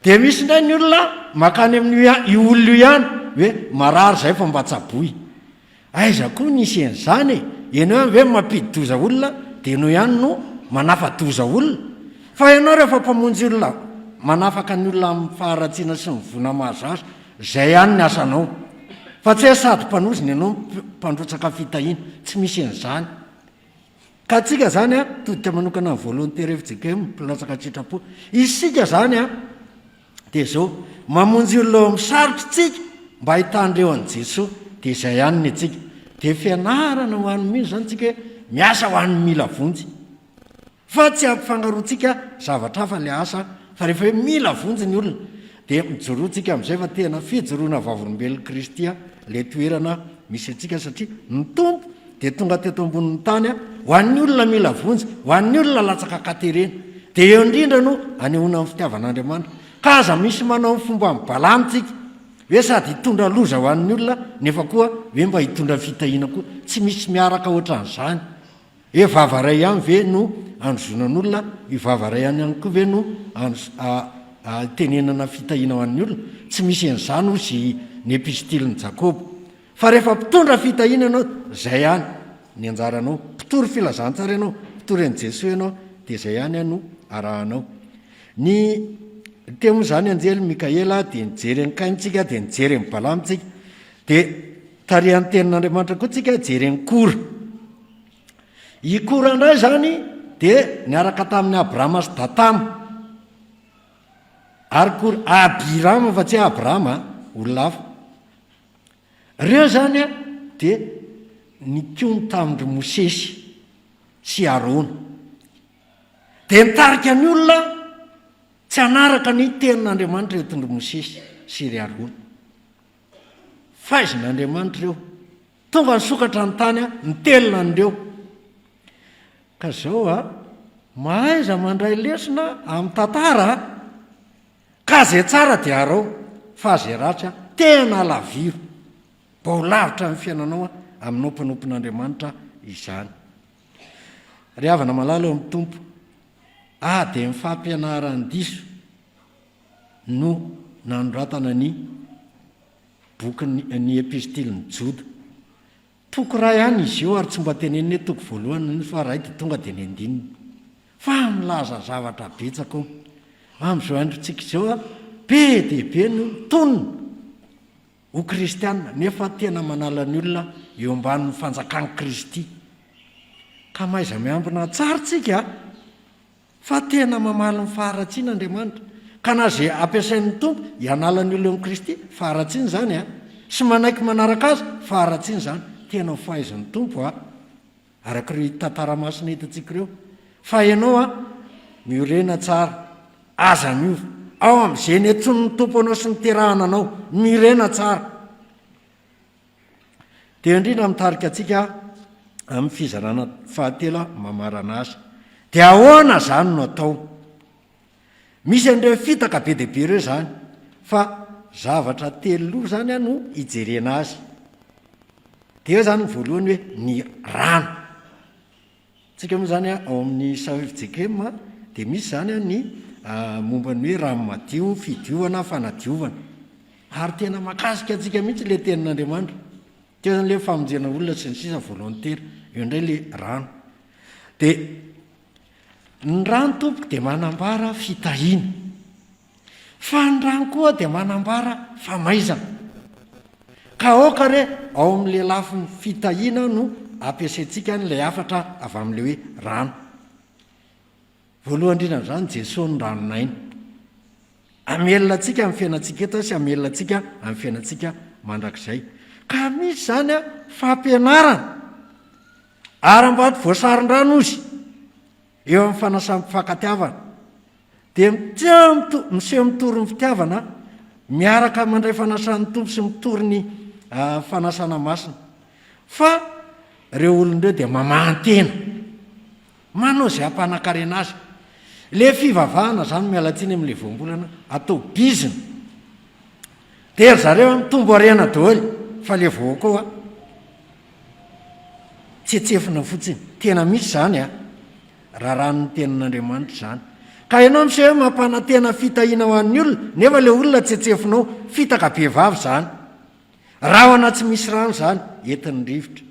Dia misy indray ny olona mankany amin'io io olona io ihany hoe marary izay fa mba tsaboy. Aiza koa nisy an'izany e? Ianao ihany ve no mampidi-doza olona dia ianao ihany no manafa-doza olona? Fa ianao rehefa mpamonjy olona manafaka ny olona amin'ny faharatsiana sy ny voina mahazo azy, izay ihany ny asanao. Fa tsy hoe sady mpanozona ianao mpandrotsaka fitahiana. Tsy misy an'izany. Ka antsika izany an, todika manokana ny volontaire fjkm, mpilatsaka an-tsitrapo. Isika izany an, dia izao, mamonjy olona eo amin'ny sarotra isika mba hahitan'ireo an'i Jesoa, dia izay ihany ny antsika. Dia fianarana ho an'ny mino izany isika hoe miasa ho an'ny mila vonjy. Fa tsy ampifangaroantsika zavatra hafa ilay asa, fa rehefa hoe mila vonjy ny olona, dia mijoroa tsika amin'izay fa tena fijoroana vavolombelon'i Kristy ilay toerana misy antsika satria ny Tompo dia tonga teto ambonin'ny tany ho an'ny olona mila vonjy, ho an'ny olona latsaka an-katerena. Dia eo indrindra no anehoana ny fitiavan'Andriamanitra. Ka aza misy manao ny fomban'i Balama tsika, hoe sady hitondra loza ho an'ny olona nefa koa hoe mba hitondra fitahiana koa. Tsy misy miaraka ohatran'izany. Hoe vava iray ihany ve no anozonan'olona, io vava iray ihany ihany koa ve no itenenana fitahiana ho an'ny olona? Tsy misy an'izany hozy ny epistilin'i Jakoba. Fa rehefa mpitondra fitahiana ianao, izay ihany ny anjaranao. Mpitory filazantsara ianao, Mpitory an'i Jesoa ianao dia izay ihany no arahanao. Ny teo moa izany anjely Mikaela dia nijery an'i Kaina tsika dia nijery an'i Balama tsika. Dia tarihan'ny tenin'Andriamanitra koa tsika jery an'i Kora. I Kora indray izany dia niaraka tamin'i Abrama sy Datama. Ary Kora, Abirama fa tsy Abrama, olona hafa. Ireo izany dia nikomy tamin-dry Mosesy sy Arona. Dia nitarika ny olona tsy hanaraka ny tenin'Andriamanitra entin-dry Mosesy sy ry Arona. Faizin'Andriamanitra ireo. Tonga nisokatra ny tany, nitelina an'ireo. Ka izao a, mahaiza mandray lesona amin'ny tantara a! Ka ze tsara dia arao, fa ze ratsy a, tena alaviro. Mba ho lavitra amin'ny fiainanao aminao mpanompon'Andriamanitra izany. Ry havana malala ao amin'ny Tompo, a dia ny fampianaran-diso no nanoratana ny bokin'ny ny epistilin'i Joda. Toko iray ihany izy io ary tsy mba tenenina hoe toko voalohany iny fa iray dia tonga dia ny andininy. Fa milaza zavatra betsaka ao. Amin'izao androntsika izao, be dia be ny mitonona ho kristiana nefa tena manala ny olona eo ambanin'ny fanjakan'i Kristy. Ka mahaiza miambina tsara tsika. Fa tena mamaly ny faharatsiana Andriamanitra. Ka na izay ampiasain'ny Tompo hianala ny olona eo amin'i Kristy, faharatsiana izany an! Sy manaiky manaraka Azy, faharatsiana izany. Tena ho fahaizin'ny Tompo an! Araka ireo tantara masina hitantsika ireo. Fa ianao an, miorena tsara. Aza miova. Ao amin'izay niantsoan'ny Tompo anao sy niterahana anao. Miorena tsara. Dia indrindra mitarika antsika amin'ny fizarana fahatelo mamarana azy. Dia ahoana izany no atao? Misy an'ireo fitaka be dia be ireo izany, fa zavatra telo loha izany no ijerena azy. Dia eo izany ny voalohany hoe ny rano. Tsika moa izany ao amin'ny SAEFJKM dia misy izany ny momba ny hoe rano madio, fidiovana, fanadiovana. Ary tena mahakasika antsika mihitsy ilay tenin'Andriamanitra. Teo izany ilay famonjena olona sy ny sisa volontaire. Eo indray ilay rano. Dia ny rano tompoko dia manambara fitahiana. Fa ny rano koa dia manambara famaizana. Ka aoka re ao amin'ilay lafiny fitahiana no ampiasaintsika an'ilay hafatra avy amin'ilay hoe rano. Voalohany indrindra amin'izany, Jesoa no ranon'aina. Hamelona antsika amin'ny fiainantsika eto sy hamelona antsika amin'ny fiainantsika mandrakizay. Ka misy izany fampianarana. Aram-bato voasaron-drano ozy. Eo amin'ny fanasam-pifankatiavana dia miseho mitory ny fitiavana miaraka mandray fanasan'ny Tompo sy mitory ny fanasana masina. Fa ireo olona ireo dia mamahan-tena, manao izay hampanan-karena azy. Ilay fivavahana izany, miala tsiny amin'ilay voambolana, atao bizina. Dia ry zareo mitombo harena daholo, fa ilay vahoaka ao Tsetsefina fotsiny. Tena misy izany an! Raràn'ny Tenin'Andriamanitra izany. Ka ianao miseho hoe mampanantena fitahiana ho an'ny olona, nefa ilay olona tsetsefinao, fitaka be vava izany. Rahona tsy misy rano izany, entin'ny rivotra.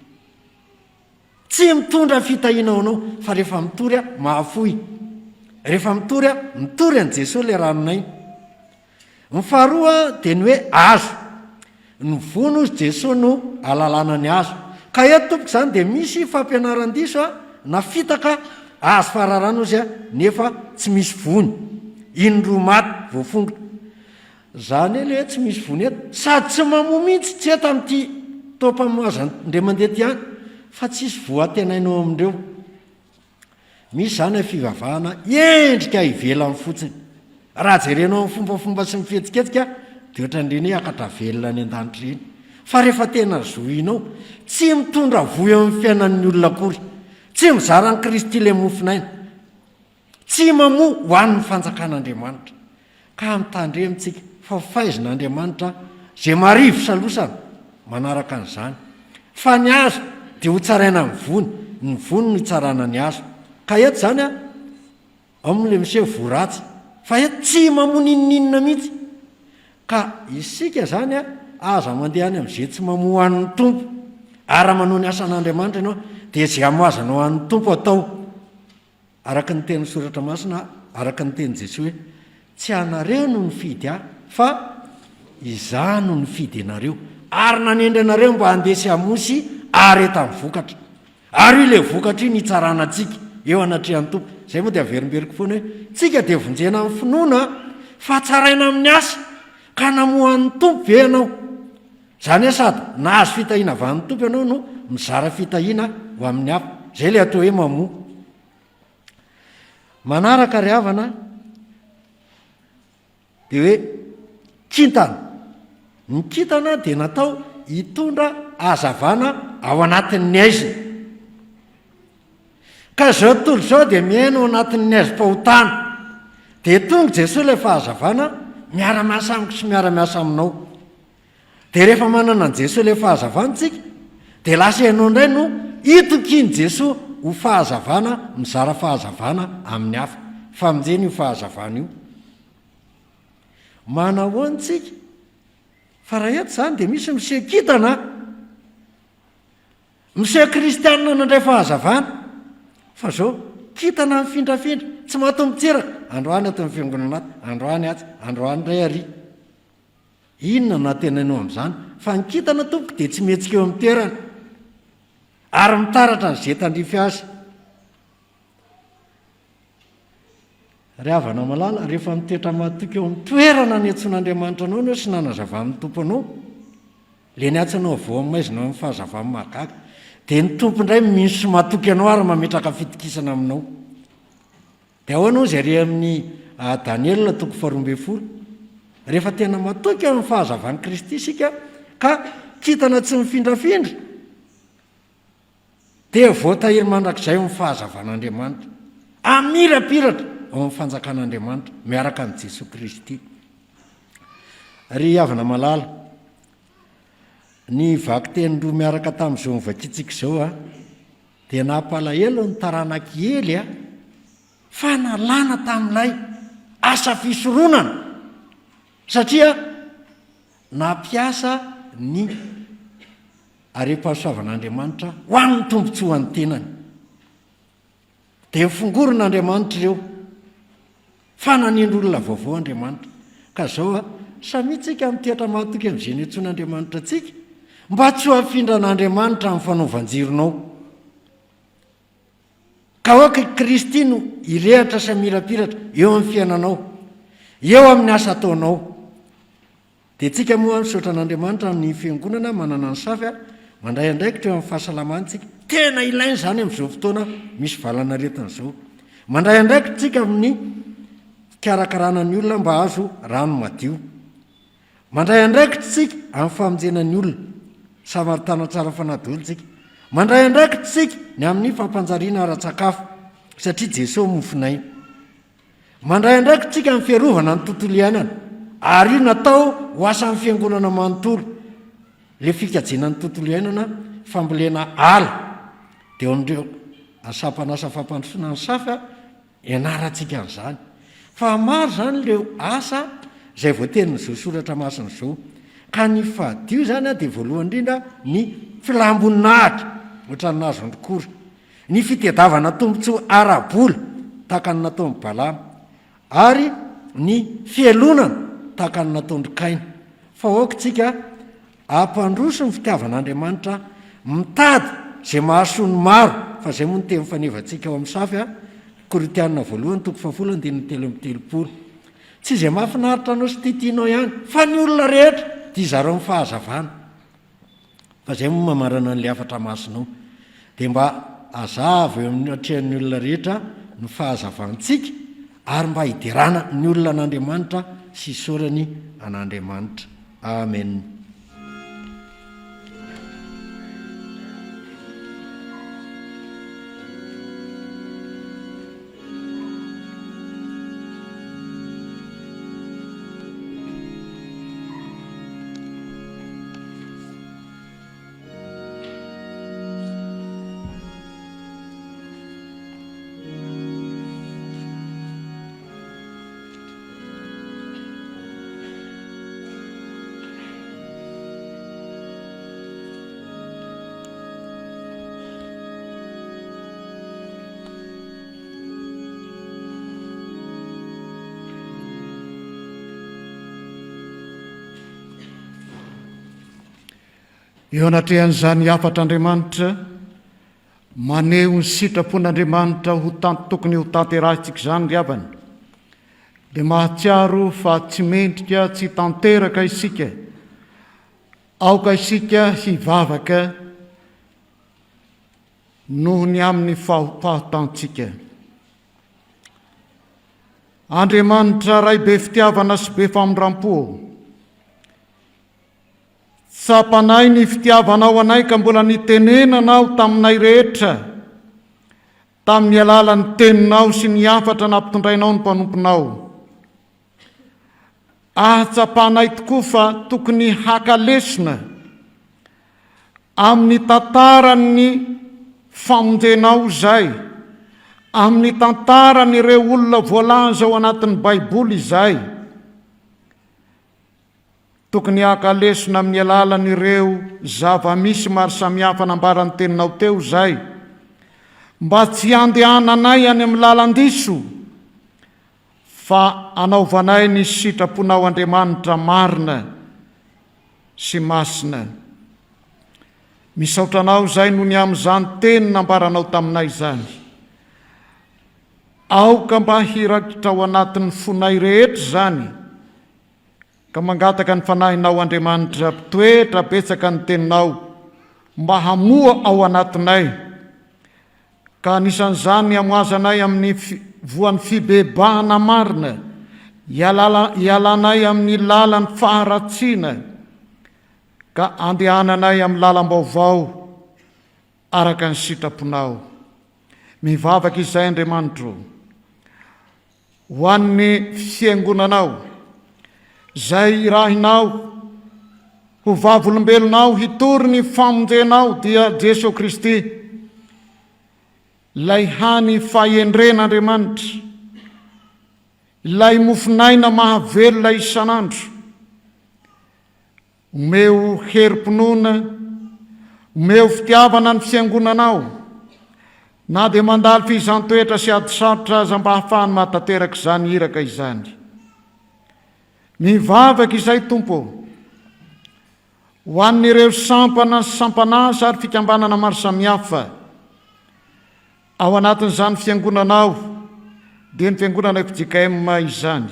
Tsy mitondra fitahiana ho anao, fa rehefa mitory aho, mahafoy. Rehefa mitory aho, mitory an'i Jesoa ilay ranon'aina. Ny faharoa dia ny hoe hazo. Ny voany hozy Jesoa no ahalalana ny hazo. Ka eto tompoko izany dia misy fampianaran-diso na fitaka hazo fararano hozy nefa tsy misy voany. Indroa maty voafongotra. Izany hoe ilay hoe tsy misy voany eto sady tsy mamoa mihitsy tsy eto amin'ity taom-pamoazan-dray mandeha ity ihany fa tsisy voa antenaina ao amin'ireo. Misy izany ny fivavahana endrika ivelany fotsiny. Raha jerenao amin'ny fombafomba sy ny fihetsiketsika dia ohatran'ireny hoe hiakatra velona any an-danitra ireny. Fa rehefa tena zohinao, tsy mitondra voa eo amin'ny fiainan'ny olona akory. Tsy mizara an'i Kristy ilay mofon'aina. Tsy mamoa ho an'ny fanjakan'Andriamanitra. Ka mitandremo tsika fa faizin'Andriamanitra izay marivo salosana manaraka an'izany. Fa ny hazo dia ho tsaraina amin'ny voany, ny voany no hitsarana ny hazo. Ka eto izany an, ao amin'ilay miseho voa ratsy, fa eto tsy mamoa n'inon'inona mihitsy. Ka isika izany an, aza mandeha any amin'izay tsy mamoa ho an'ny Tompo. Ary raha manao ny asan'Andriamanitra ianao, dia izay hamoazanao an'ny Tompo atao. Araka ny tenin'ny Soratra Masina, araka ny tenin'i Jesoa hoe, Tsy anareo no nifidy ahy, fa Izaho no nifidy anareo, ary nanendry anareo mba handeha sy hamoa sy hahareta ny vokatra. Ary io ilay vokatra io no hitsarana antsika eo anatrehan'ny Tompo. Izay moa dia averimberiko foana hoe, tsika dia vonjena amin'ny finoana, fa tsaraina amin'ny asa. Ka namoha an'ny Tompo ve ianao? Izany hoe sady nahazo fitahiana avy amin'ny Tompo ianao no mizara fitahiana ho amin'ny hafa. Izay ilay atao hoe mamoa. Manaraka ry havana dia hoe kintana. Ny kintana dia natao hitondra hazavana ao anatin'ny haizina. Ka izao tontolo izao dia miaina ao anatin'ny haizim-pahotana. Dia tonga Jesoa ilay fahazavana miara-miasa amiko sy miara-miasa aminao. Dia rehefa manana an'i Jesoa ilay fahazavana isika, dia lasa ianao indray no itokian'i Jesoa ho fahazavana, mizara fahazavana amin'ny hafa. Famonjena io fahazavana io. Manahoana isika? Fa raha eto izany dia misy miseho kintana, miseho kristianina nandray fahazavana. Fa izao, kintana mifindrafindra, tsy maty mitsiraka, androany ato amin'ny fiangonana ato, androany atsy, androany indray ary. Inona no antenainao amin'izany? Fa ny kintana tompoko dia tsy mihetsika eo amin'ny toerany ary mitaratra ny ze tandrify azy. Ry havana malala, rehefa mitoetra matoky eo amin'ny toerana niantsoan'Andriamanitra anao ianao sy nanazavan'ny Tompo anao, ilay niantso anao avy ao amin'ny maizina ho amin'ny fahazavany mahagaga, dia ny Tompo indray mino sy matoky anao ary mametraka fitokisana aminao. Dia ahoana hozy ary amin'ny Daniela toko faharoa ambin'ny folo? Rehefa tena matoky amin'ny fahazavan'i Kristy isika ka kintana tsy mifindrafindra, dia voatahiry mandrakizay ao amin'ny fahazavan'Andriamanitra, hamirapiratra ao amin'ny fanjakan'Andriamanitra miaraka amin'i Jesoa Kristy. Ry havana malala, ny vakiteny roa miaraka tamin'izao novakintsika izao Dia nampalahelo ny taranak'i Ely a, fa nalana tamin'ilay asa fisoronana, satria nampiasa ny harem-pahasoavan'Andriamanitra ho an'ny tombontsoan'ny tenany. Dia nofongorin'Andriamanitra ireo, fa nanendry olona vaovao Andriamanitra. Ka izao a, samia tsika mitoetra mahatoky amin'izay niantsoan'Andriamanitra antsika, mba tsy ho afindran'Andriamanitra amin'ny fanaovan-jironao. Ka aoka i Kristy no hirehatra sy hamirapiratra eo amin'ny fiainanao, eo amin'ny asa ataonao. Dia tsika moa misaotra an'Andriamanitra amin'ny fiangonana manana ny safy a, mandray andraikitra eo amin'ny fahasalamana tsika, tena ilaina izany amin'izao fotoana misy valan'aretina izao. Mandray andraikitra tsika amin'ny fikarakarana ny olona mba hahazo rano madio. Mandray andraikitra tsika amin'ny famonjena ny olona. Samaritana tsara fanahy daholo tsika. Mandray andraikitra tsika ny amin'ny fampanjariana ara-tsakafo satria Jesoa mofon'aina. Mandray andraikitra isika amin'ny fiarovana ny tontolo iainana ary io natao ho asan'ny fiangonana manontolo. Ilay fikajiana ny tontolo iainana, fambolena ala, dia eo amin'ireo sampan'asa fampandrosoana ny SAFA ianarantsika an'izany. Fa maro izany ireo asa izay voatenin'izao soratra masina izao. Ka ny fadio izany dia voalohany indrindra ny filam-boninahitra, ohatran'ny nahazo an-dry Kora. Ny fitedavana tombontsoa ara-bola, tahaka ny nataon'i Balama, ary ny fialonana, tahaka ny nataon-dry Kaina. Fa aoka isika hampandroso ny fitiavan'Andriamanitra, mitady izay mahasoa ny maro, fa izay moa no teny fanevantsika ao amin'ny Safy a, Korintiana voalohany toko fahafolo andininy 33. Tsy izay mahafinaritra anao sy tiatianao ihany, fa ny olona rehetra dia izarao ny fahazavana. Fa izay moa mamarana an'ilay hafatra masina ao. Dia mba hazava eo amin'ny atrehan'ny olona rehetra ny fahazavantsika ary mba hiderana ny olona an'Andriamanitra sy hisaorany an'Andriamanitra. Amen. Eo anatrehan'izany hafatr'Andriamanitra maneho ny sitrapon'Andriamanitra ho tokony ho tanterahintsika izany ry havana, dia mahatsiaro fa tsy mendrika tsy tanteraka isika. Aoka isika hivavaka noho ny amin'ny fahotantsika. Andriamanitra Ray be fitiavana sy be famindrampo ô, Tsapanay ny fitiavanao anay ka mbola nitenenanao taminay rehetra tamin'ny alalan'ny teninao sy ny hafatra nampitondrainao ny mpanomponao. Ahatsapanay tokoa fa tokony haka lesona amin'ny tantaran'ny famonjenao izay, amin'ny tantaran'ireo olona voalaza ao anatin'ny Baiboly izay. Tokony haka lesona amin'ny alalan'ireo zava-misy maro samihafa nambaran'ny teninao teo izay, mba tsy handehananay any amin'ny lalan-diso, fa hanaovanay ny sitraponao Andriamanitra marina sy masina. Misaotra anao izay noho ny amin'izany teny nambaranao taminay izany. Aoka mba hirakitra ao anatin'ny fonay rehetra izany, Ka mangataka ny Fanahinao Andriamanitra mpitoetra betsaka ny Teninao mba hamoha ao anatinay, ka anisan'izany ny hamoazanay amin'ny voan'ny fibebahana marina, hialanay amin'ny lalan'ny faharatsiana, ka andehananay amin'ny lalam-baovao araka ny sitraponao. Mivavaka izay Andriamanitro. Ho an'ny Fiangonanao, izay irahinao ho vavolombelonao hitory ny famonjenao, dia Jesoa Kristy, ilay hany fahendren'Andriamanitra, ilay mofon'aina mahavelona isan'andro. Omeo herim-pinoana, omeo fitiavana ny fiangonanao, na dia mandalo fihizan-toetra sy ady sarotra aza mba hahafahany mahatanteraka izany iraka izany. Mivavaka izay Tompo ô, ho an'ireo sampana sy sampan'asa ary fikambanana maro samihafa ao anatin'izany fiangonanao, dia ny fiangonana fjkm izany.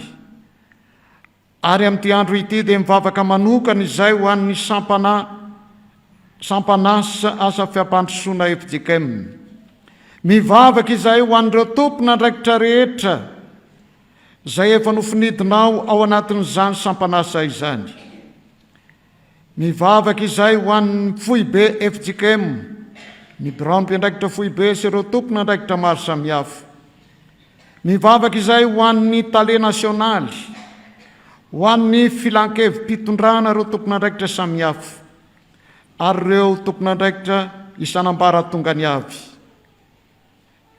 Ary amin'ity andro ity dia mivavaka manokana izay ho an'ny sampana sampan'asa asa fiampandrosoana fjkm. Mivavaka izahay ho an'ireo tompon'andraikitra rehetra izay efa nofinidinao ao anatin'izany sampan'asa izany. Mivavaka izahay ho an'ny foibe fjkm, ny biraon'ny mpiandraikitra foibe sy ireo tompon'andraikitra maro samihafa. Mivavaka izahay ho an'ny tale nasionaly, ho an'ny filankevi-pitondrana ireo tompon'andraikitra samihafa ary ireo tompon'andraikitra isan'ambaratongany avy.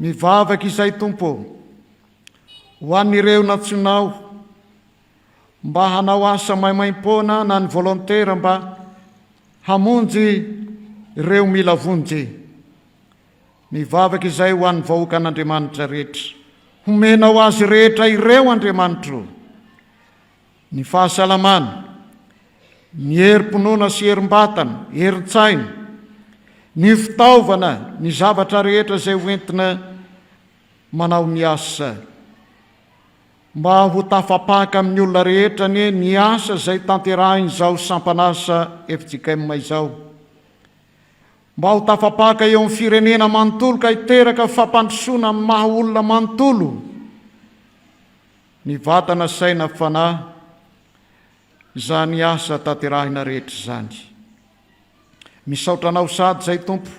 Mivavaka izahay Tompo ô, ho an'ireo nantsoinao mba hanao asa maimaimpoana na ny volontaire mba hamonjy ireo mila vonjy. Mivavaka izay ho an'ny vahoakan'Andriamanitra rehetra. Homenao azy rehetra ireo Andriamanitro ny fahasalamana, ny herim-pinoana sy herim-batana, herin-tsaina, ny fitaovana, ny zavatra rehetra izay hoentina manao ny asa. Mba ho tafapaka amin'ny olona rehetra anie ny asa izay tanterahin'izao sampan'asa fjkm izao. Mba ho tafapaka eo amin'ny firenena manontolo ka hiteraka fampandrosoana amin'ny maha olona manontolo ny vatana, saina, fanahy izany asa tanterahina rehetra izany. Misaotra Anao sady izay Tompo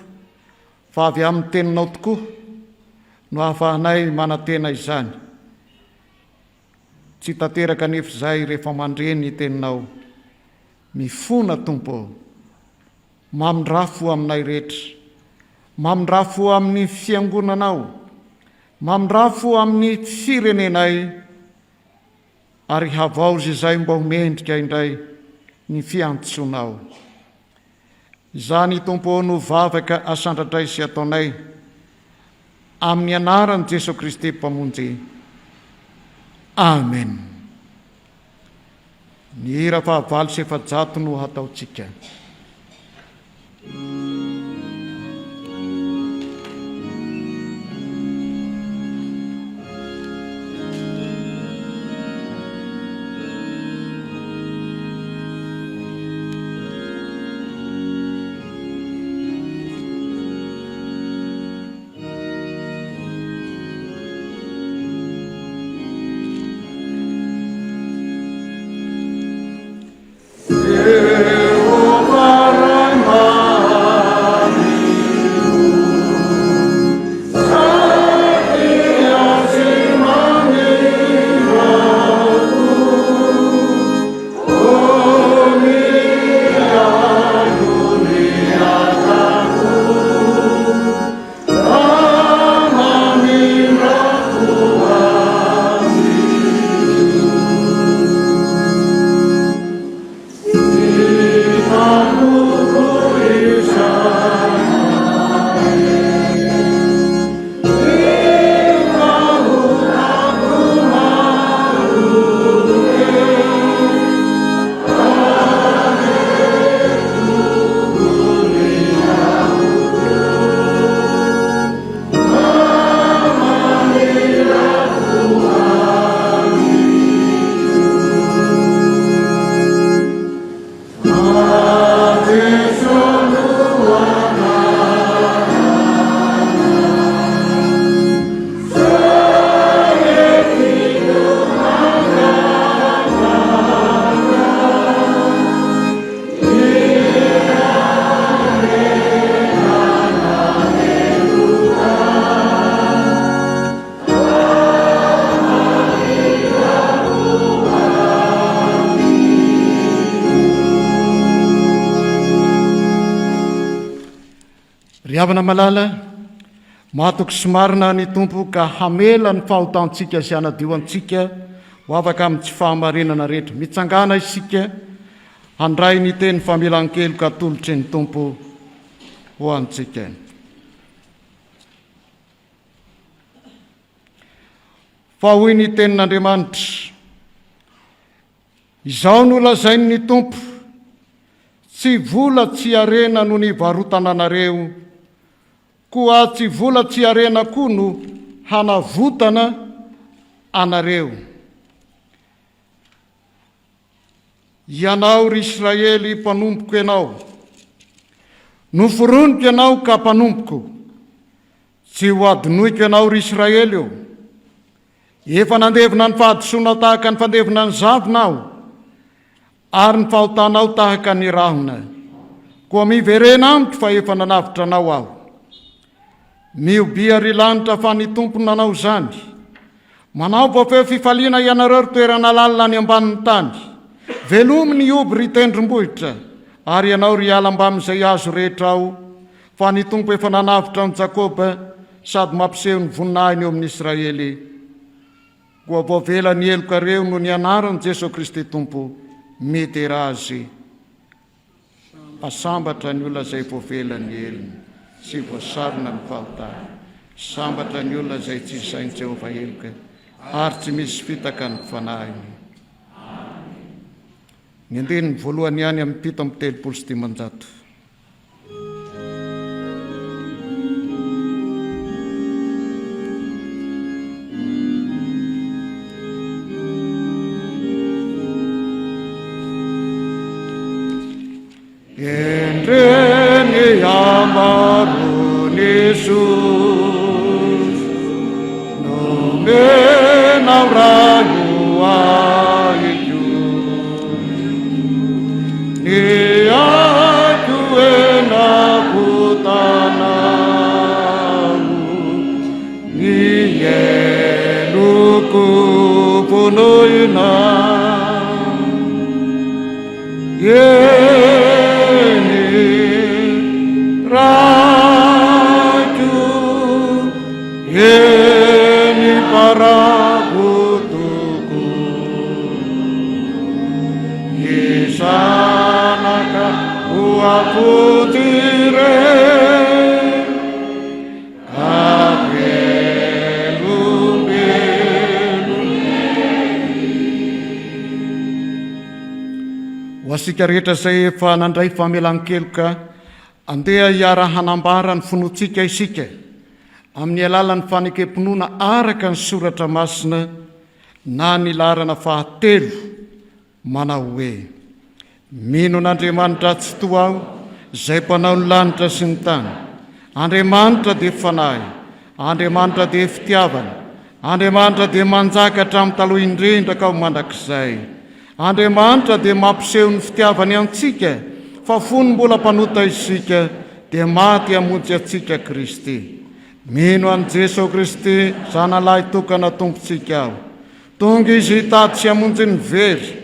fa avy amin'ny Teninao tokoa no ahafahanay manantena izany. Tsy tanteraka anefa izay rehefa mandre ny Teninao. Mifona Tompo ô. Mamindrà fo aminay rehetra. Mamindrà fo amin'ny Fiangonanao. Mamindrà fo amin'ny firenenay ary havaozy izay mba ho mendrika indray ny fiantsoanao. Izany Tompo ô no vavaka asandratray sy ataonay amin'ny anaran'i Jesoa Kristy Mpamonjy. Amen. Ny hira faha 408 no hataontsika. Ry havana malala, mahatoky sy marina ny Tompo ka hamela ny fahotantsika sy hanadio antsika ho afaka amin'ny tsy fahamarinana rehetra. Mitsangàna isika handray ny teny famelan-keloka atolotry ny Tompo ho antsika. Fa hoy ny tenin'Andriamanitra, Izao no lazain'ny Tompo, Tsy vola tsy harena no nivarotana anareo, koa tsy vola tsy harena koa no hanavotana anareo. Ianao, ry Israely, mpanompoko ianao. Noforoniko ianao ka mpanompoko. Tsy hohadinoiko ianao, ry Israely ô. Efa nandevona ny fahadisoanao tahaka ny fandevona ny zavona aho, ary ny fahotanao tahaka ny rahona. Koa miverena amiko fa efa nanavotra anao aho. Miobia ry lanitra fa ny Tompo nanao izany. Manaova feo fifaliana ianareo ry toerana lalina any ambanin'ny tany. Velomy ny hoby ry tendrombohitra, ary ianao ry ala mbamin'izay hazo rehetra ao, fa ny Tompo efa nanavotra an'i Jakoba sady mampiseho ny voninahiny eo amin'i Israely. Koa voavela ny helokareo noho ny anaran'i Jesoa Kristy Tompo, midera Azy. Fa sambatra ny olona izay voavela ny helony sy voasarona ny fahotany. Sambatra ny olona izay tsy isain'i Jehovah heloka ary tsy misy fitaka ny fanahiny. Ny andininy voalohany ihany amin'ny 537. Endre ny hamaroan'i Jesosy nomenao Ray ho ahiko. Ny aiko enakotanao, ny heloko vonoina. Eny, Raiko, eny Parabotoko, ny zanaka ho afotsy ireny. Ho antsika rehetra izay efa nandray famelan-keloka, andeha hiara-hanambara ny finoantsika isika amin'ny alalan'ny fanekem-pinoana araka ny soratra masina na ny laharana fahatelo manao hoe, Mino an'Andriamanitra Tsitoha aho, izay Mpanao ny lanitra sy ny tany. Andriamanitra dia Fanahy. Andriamanitra dia Fitiavana. Andriamanitra dia manjaka hatramin'ny taloha indrindra ka ho mandrakizay. Andriamanitra dia mampiseho ny fitiavany antsika, fa fony mbola mpanota isika, dia maty hamonjy antsika Kristy. Mino an'i Jesoa Kristy, Zanalahy tokana Tompontsika aho. Tonga Izy hitady sy hamonjy ny very.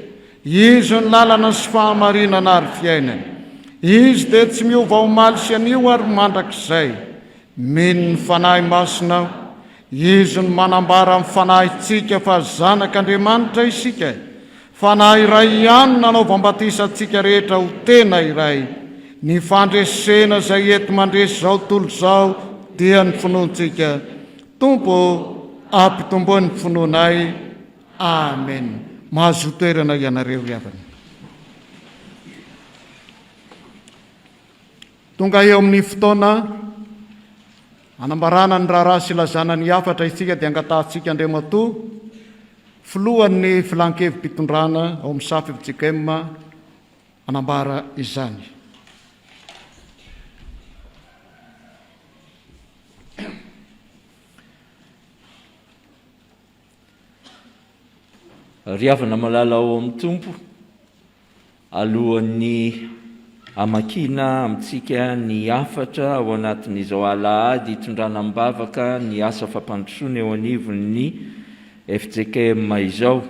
Izy no lalana sy fahamarinana ary fiainana. Izy dia tsy miova omaly sy anio ary mandrakizay. Mino ny Fanahy Masina aho. Izy no manambara amin'ny fanahintsika fa zanak'Andriamanitra isika. Fanahy iray ihany no nanaovam-batisa antsika rehetra ho tena iray. Ny fandresena izay enti-mandresy izao tontolo izao dia ny finoantsika. Tompo ô, ampitomboy ny finoanay. Amen. Mahazoa toerana ianareo ry havana. Tonga eo amin'ny fotoana anambarana ny raharaha sy ilazana ny hafatra isika dia angatahantsika Andriamatoa Filohan'ny Filan-kevi-pitondrana ao amin'ny Safy fjkm hanambara izany. Ry havana malala ao amin'ny Tompo, alohan'ny hamakiana amintsika ny hafatra ao anatin'izao alahady hitondrana am-bavaka ny asa fampandrosoana eo anivon'ny fjkm izao,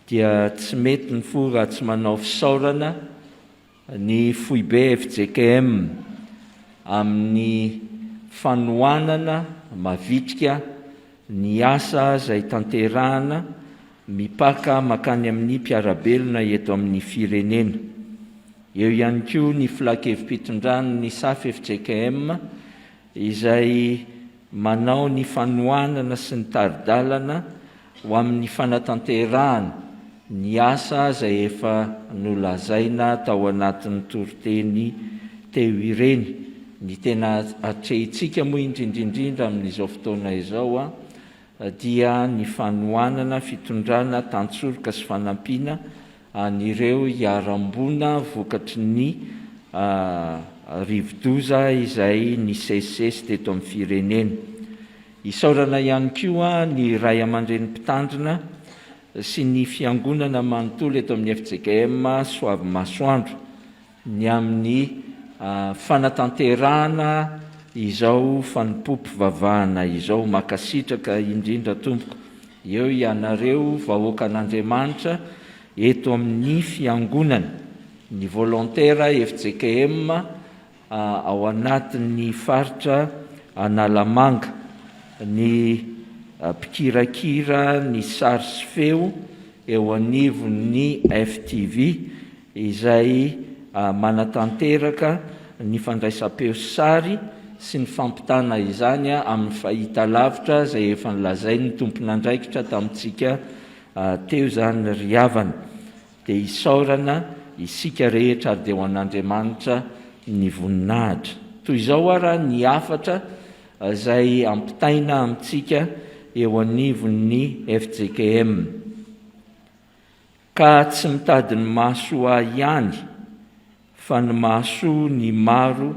dia tsy mety ny fo raha tsy manao fisaorana ny foibe fjkm. amin'ny fanohanana mavitrika ny asa izay tanterahana mipaka mankany amin'ny mpiara-belona eto amin'ny firenena. Eo ihany koa ny filan-kevi-pitondran'ny Saf fjkm izay manao ny fanohanana sy ny tari-dalana ho amin'ny fanatanterahana ny asa izay efa nolazaina tao anatin'ny toriteny teo ireny. Ny tena atrehintsika moa indrindra indrindra amin'izao fotoana izao dia ny fanohanana fitondrana tantsoroka sy fanampiana an'ireo hiharam-boina vokatry ny rivodoza izay nisesisesy teto amin'ny firenena. Isaorana ihany koa ny ray aman-dreny mpitandrina sy ny fiangonana manontolo eto amin'ny fjkm Soavimasoandro ny amin'ny fanatanterahana izao fanompoam-pivavahana izao. Mankasitraka indrindra tompoko. Eo ianareo vahoakan'Andriamanitra eto amin'ny fiangonana, ny volontaire fjkm ao anatin'ny faritra Analamanga, ny mpikirakira ny sary sy feo eo anivon'ny FTV izay manatanteraka ny fandraisam-peo sy sary sy ny fampitana izany amin'ny fahitalavitra izay efa nolazain'ny tompon'andraikitra tamintsika teo izany ry havana. Dia isaorana isika rehetra ary dia ho an'Andriamanitra ny voninahitra. Toy izao ara ny hafatra izay ampitaina amintsika eo anivon'ny fjkm. Ka tsy mitady ny mahasoa ahy ihany fa ny mahasoa ny maro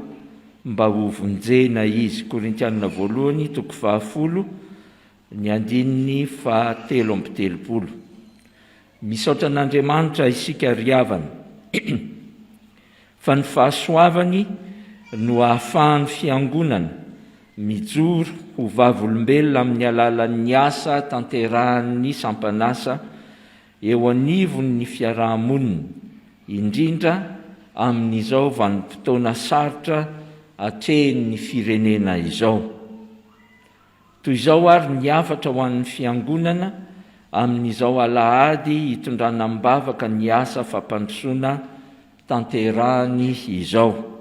mba ho vonjena izy. Korintianina voalohany toko fahafolo ny andininy faha 33. Misaotra an'Andriamanitra isika ry havana fa ny fahasoavany no ahafahan'ny Fiangonana mijoro ho vavolombelona amin'ny alalan'ny asa tanterahan'ny sampan'asa eo anivon'ny fiaraha-monina, indrindra amin'izao vanim-potoana sarotra atrehin'ny firenena izao. Toy izao ary ny hafatra ho an'ny Fiangonana amin'izao alahady hitondrana am-bavaka ny asa fampandrosoana tanterahany izao.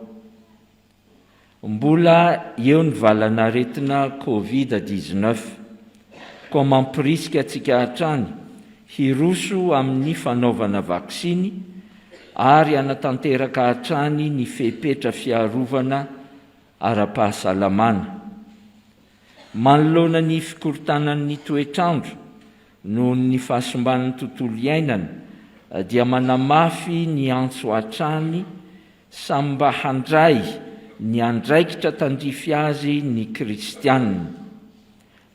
Mbola eo ny valan'aretina Covid 19, koa mampirisika antsika hatrany hiroso amin'ny fanaovana vaksiny ary hanatanteraka hatrany ny fepetra fiarovana ara-pahasalamana. Manoloana ny fikorontanan'ny toetr'andro noho ny fahasimban'ny tontolo iainana dia manamafy ny antso hatrany samy mba handray ny andraikitra tandrify azy ny kristianina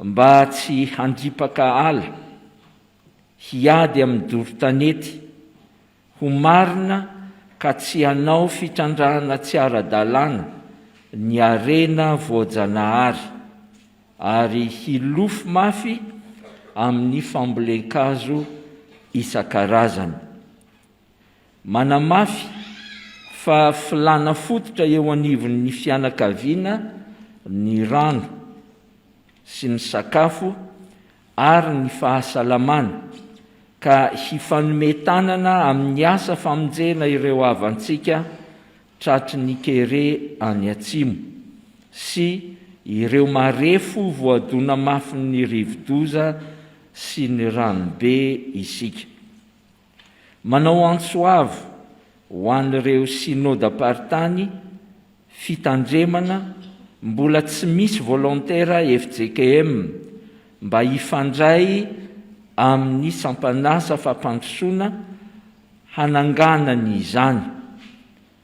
mba tsy handripaka ala, hiady amin'ny doro tanety, Ho marina ka tsy hanao fitrandrahana tsy ara-dalàna ny harena voajanahary ary hilofo mafy amin'ny fambolen-kazo isan-karazany. Manamafy fa filàna fototra eo anivon'ny fianakaviana ny rano sy ny sakafo ary ny fahasalamana, ka hifanome tanana amin'ny asa famonjena ireo havantsika tratry ny kere any atsimo, sy ireo marefo voadona mafin'ny rivodoza sy ny ranobe isika. Manao antso avo ho an'ireo Synodam-paritany fitandremana mbola tsy misy volontaire fjkm mba hifandray amin'ny sampan'asa fampandrosoana hananganany izany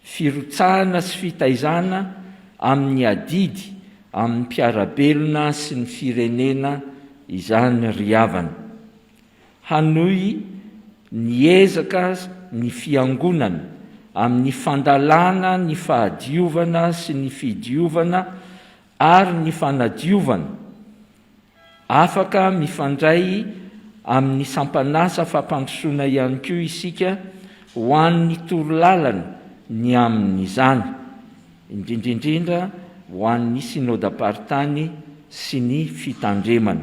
firotsahana sy fitaizana amin'ny adidy amin'ny mpiara-belona sy ny firenena izany ry havana. Hanohy ny ezaka ny Fiangonana amin'ny fandalana ny fahadiovana sy ny fidiovana ary ny fanadiovana. Afaka mifandray amin'ny sampan'asa fampandrosoana ihany koa isika ho an'ny torolalana ny amin'izany. indrindra indrindra ho an'ny Synodam-paritany sy ny Fitandremana.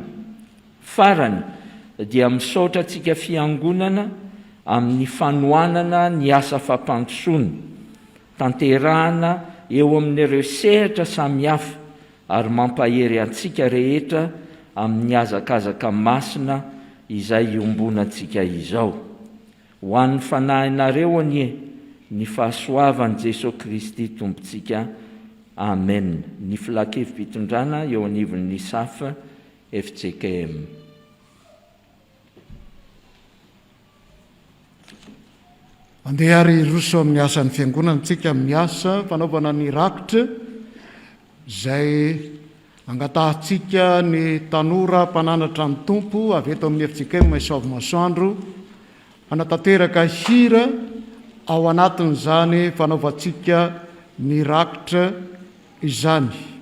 Farany dia misaotra antsika Fiangonana amin'ny fanohanana ny asa fampandrosoana tanterahana eo amin'ireo sehatra samihafa ary mampahery antsika rehetra amin'ny hazakazaka masina izay iombonantsika izao. Ho an'ny fanahinareo anie ny fahasoavan'i Jesoa Kristy Tompontsika. Amen. Ny Filan-kevi-pitondrana eo anivon'ny SAF fjkm. Andeha ary hiroso amin'ny asan'ny Fiangonana isika amin'ny asa fanaovana ny rakitra izay angatahantsika ny tanora mpananatra ny Tompo avy eto amin'ny fjkm Soavimasoandro hanatanteraka hira ao anatin'izany fanaovantsika ny rakitra izany.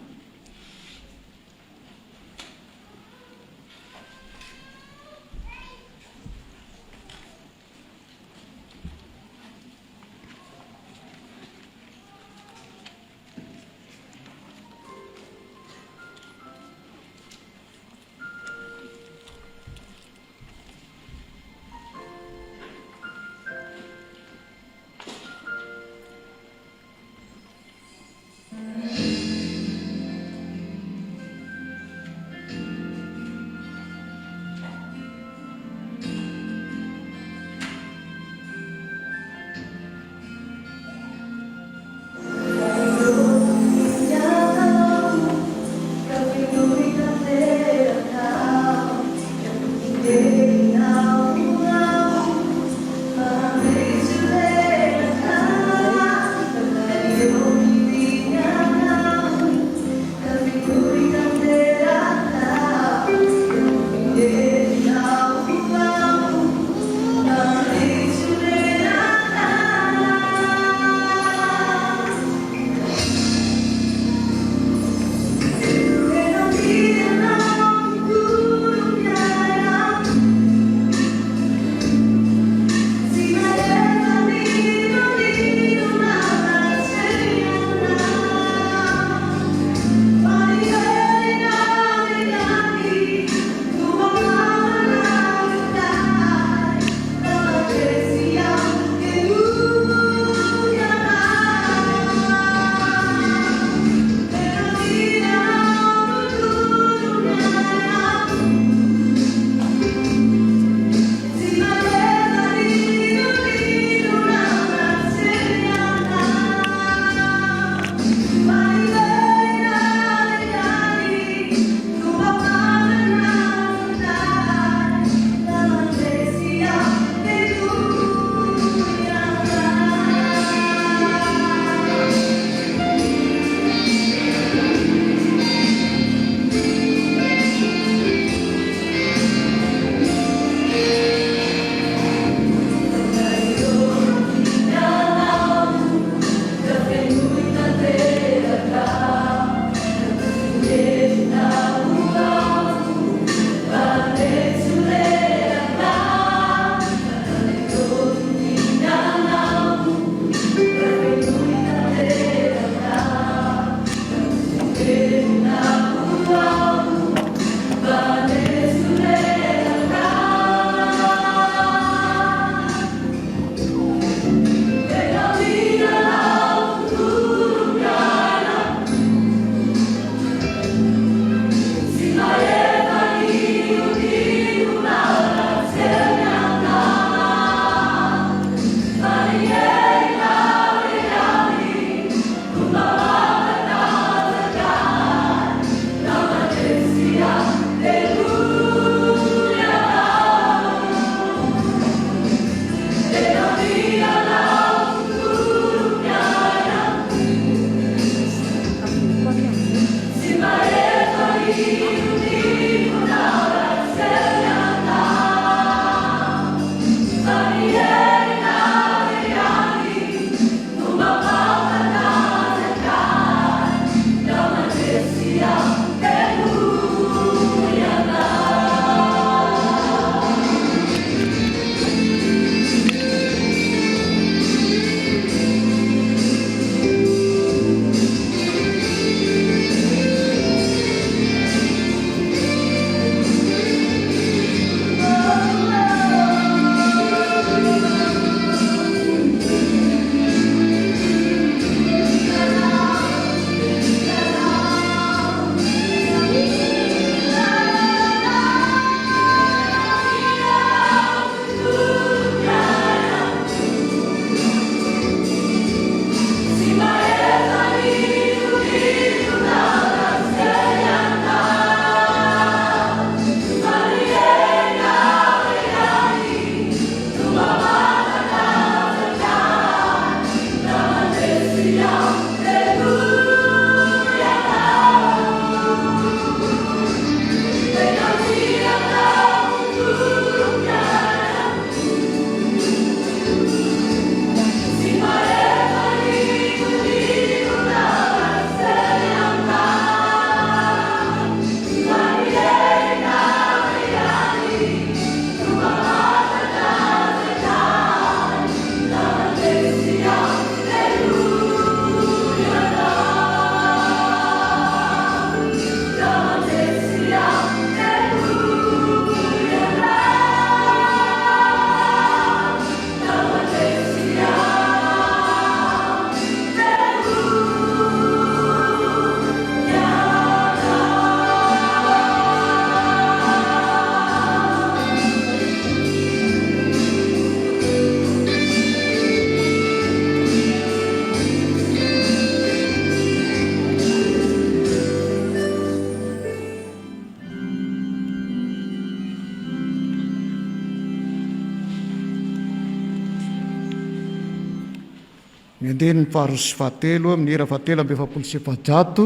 Ny andininy faharoa sy fahatelo amin'ny hira fahatelo amby 440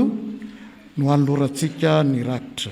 no hanolorantsika ny rakitra.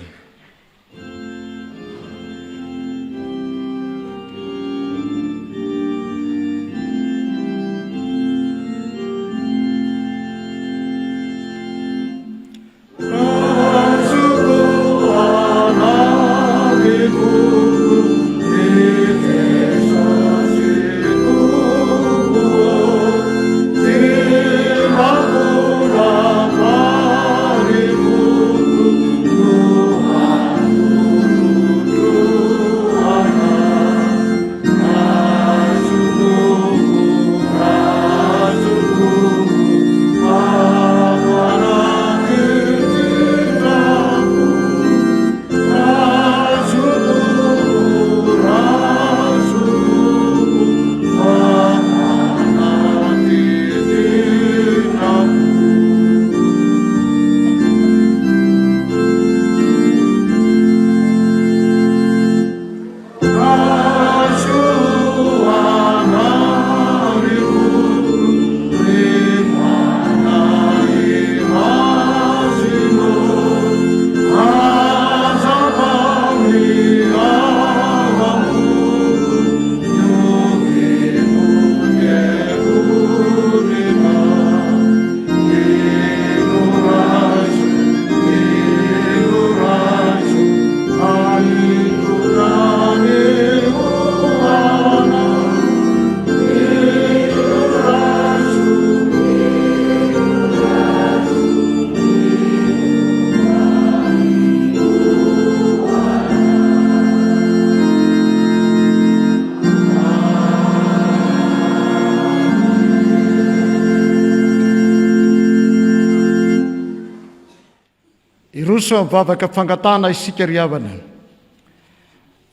Hiroso amin'ny vavaka fangatahana isika ry havana.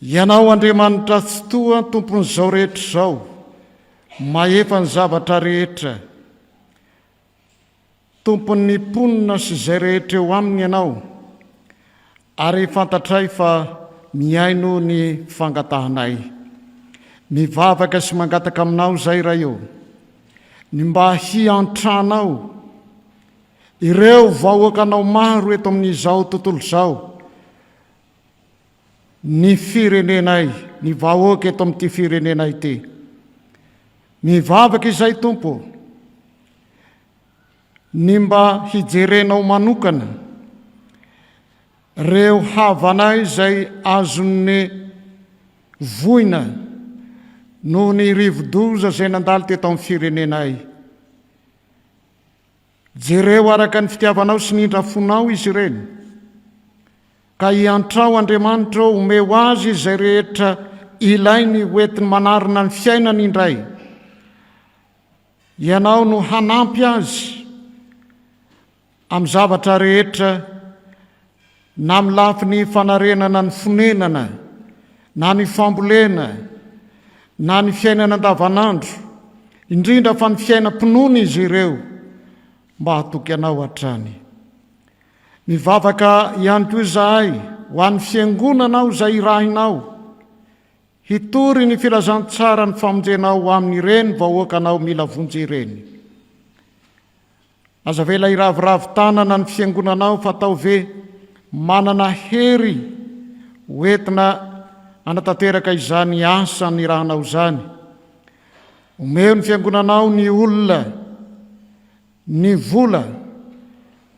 Ianao Andriamanitra Tsitoha Tompon'izao rehetra izao, mahefa ny zavatra rehetra. Tompon'ny mponina sy izay rehetra eo aminy Ianao, ary fantatray fa mihaino ny fangatahanay. Mivavaka sy mangataka Aminao izay, Ray ô, ny mba hiantranao ireo vahoakanao maro eto amin'izao tontolo izao, ny firenenay, ny vahoaka eto amin'ity firenena ity. Mivavaka izay, Tompo ô, ny mba hijerenao manokana ireo havanay izay azon'ny voina noho ny rivodoza izay nandalo teto amin'ny firenenay. Jereo araka ny fitiavanao sy ny indra-fonao izy ireny, ka iantrao Andriamanitra ô, omeo azy izay rehetra ilainy hoentiny manarina ny fiainany indray. Ianao no hanampy azy amin'ny zavatra rehetra na amin'ny lafiny fanarenana ny fonenana, na ny fambolena, na ny fiainana andavanandro, indrindra fa ny fiainam-pinoana izy ireo mba hatoky anao hatrany. Mivavaka ihany koa izahay ho an'ny fiangonanao izay irahinao hitory ny filazantsaran'ny famonjenao ho amin'ireny vahoakanao mila vonjy ireny. Aza avela hiraviravy tanana ny fiangonanao fa atao ve manana hery ho entina hanatanteraka izany asa nirahanao izany. Omeo ny fiangonanao ny olona, ny vola,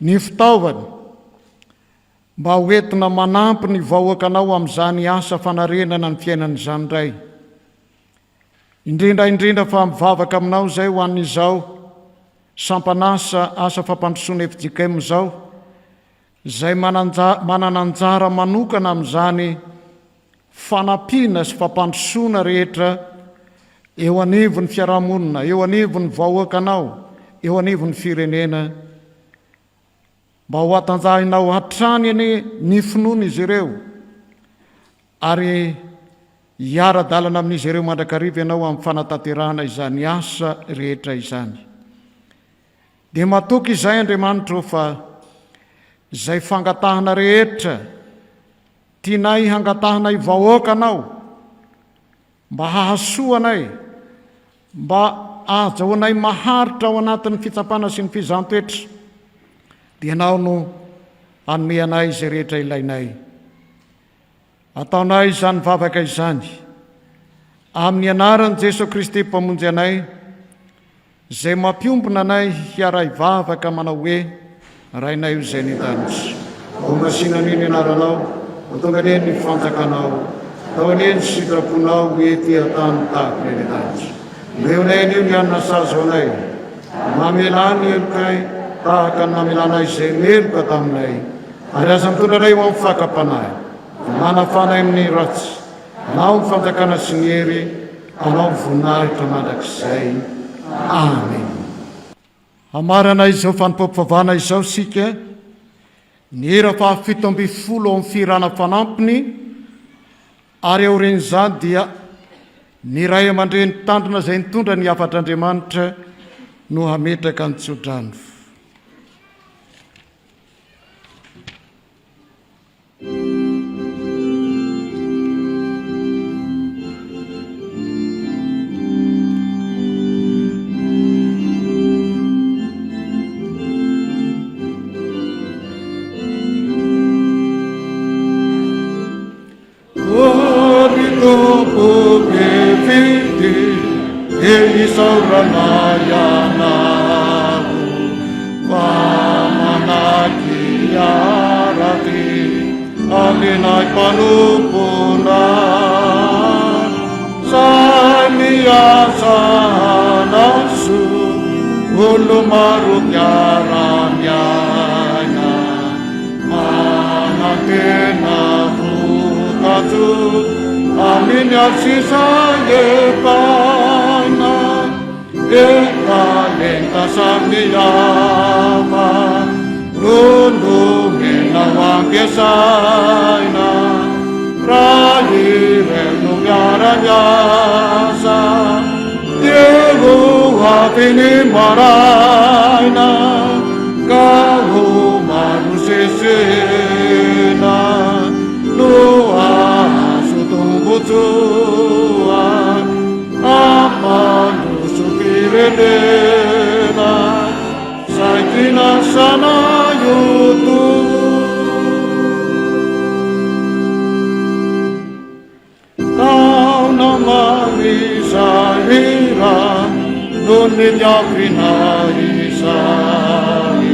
ny fitaovana mba ho entina manampy ny vahoakanao amin'izany asa fanarenana ny fiainana izany indray. Indrindra indrindra fa mivavaka aminao izay ho an'izao sampan'asa asa fampandrosoana fjkm izao izay manana anjara manokana amin'izany fanampiana sy fampandrosoana rehetra eo anivon'ny fiarahamonina, eo anivon'ny vahoakanao, eo anivon'ny firenena. Mba ho hatanjahinao hatrany anie ny finoan'izy ireo ary hiara-dalana amin'izy ireo mandrakariva ianao amin'ny fanatanterahana izany asa rehetra izany. Dia matoky izahay Andriamanitra ô fa izay fangatahana rehetra tianay hangatahanay vahoaka anao mba hahasoa anay, mba. ahazahoanay maharitra ao anatin'ny fitsapana sy ny fizahan-toetra, dia Ianao no hanome anay izay rehetra ilainay. Ataonay izany vavaka izany amin'ny anaran'i Jesoa Kristy Mpamonjy anay, izay mampiombona anay hiara-hivavaka manao hoe, Rainay izay any an-danitra, ho masina anie ny anaranao, ho tonga anie ny fanjakanao, atao anie ny sitraponao ety an-tany tahaka ny any an-danitra. Omeo anay anio ny hanina sahaza ho anay, mamelà ny helokay tahaka ny namelanay izay meloka taminay, Ary aza mitondra anay ho amin'ny fakam-panahy, fa manafaha anay amin'ny ratsy, Anao ny fanjakana sy ny hery, Anao ny voninahitra mandrakizay. Amen. Hamarana izao fanompoam-pivavahana izao isika, ny hira fahafito ambinifolo ao amin'ny fihirana fanampiny, ary aorian'izany dia ny ray aman-dreny mpitandrina izay nitondra ny hafatr'Andriamanitra no hametraka ny tsodrano. O ry Tompo be fitia, dia isaorana Ianao fa manaky araty aminay mpanomponao. Sahy miasa hanao soa, olo-maro mpiara-miaina. Manantena vokatsoa amin'ny ady sisa efaina dia talenta samihafa no nomena ho ampiasaina raha ireo no miara-miasa dia ho avy ny maraina Ka ho maro sesehena no hahazo tombotsoa hampandroso firenena saingy nasana io Taona maro izahira no niaviana izay.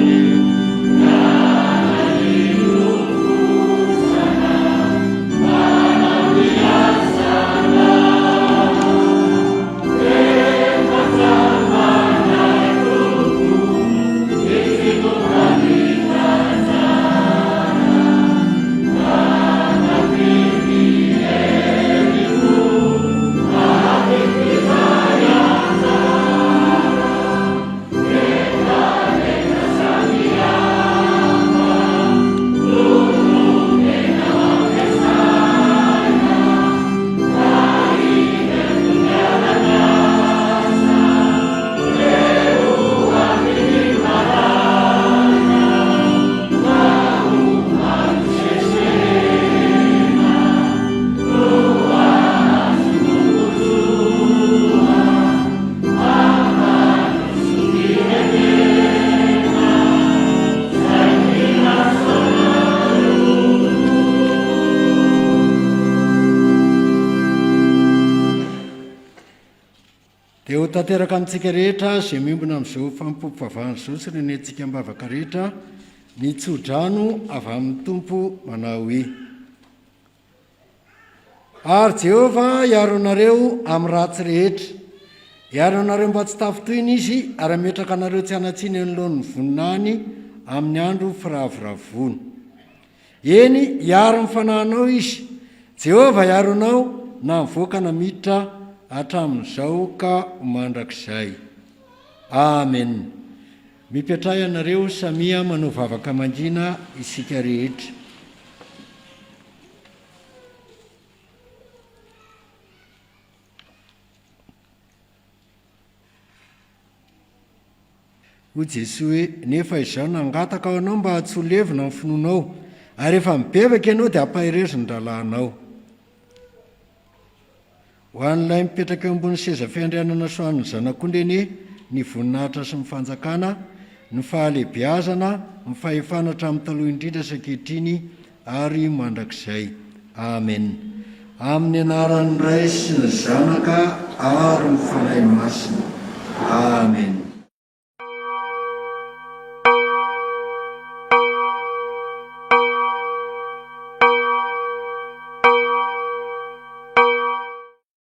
Dia ho tanteraka amintsika rehetra izay miombona amin'izao fanompoam-pivavahana izao sy renentsika am-bavaka rehetra ny tso-drano avy amin'ny Tompo manao hoe, Ary Jehovah hiaro anareo amin'ny ratsy rehetra. Hiaro anareo mba tsy tafintohina Izy ary hametraka anareo tsy hanan-tsiny eo anoloan'ny voninahiny amin'ny andro firavoravoana. Eny, hiaro ny fanahinao Izy. Jehovah hiaro anao na mivoaka na miditra hatramin'izao ka ho mandrakizay. Amen. Mipetraha ianareo, samia manao vavaka mangina isika rehetra. Hoy Jesoa hoe, Nefa Izaho nangataka ho anao mba tsy ho levona ny finoanao, ary rehefa mibebaka ianao dia ampaherezo ny rahalahinao. Ho an'Ilay mipetraka eo ambony seza fiandrianana sy ho an'ny Zanak'ondry anie ny voninahitra sy ny fanjakana, ny fahalehibeazana, ny fahefana hatramin'ny taloha indrindra sy ankehitriny ary mandrakizay. Amen. Amin'ny anaran'ny Ray sy ny Zanaka ary ny Fanahy Masina. Amen.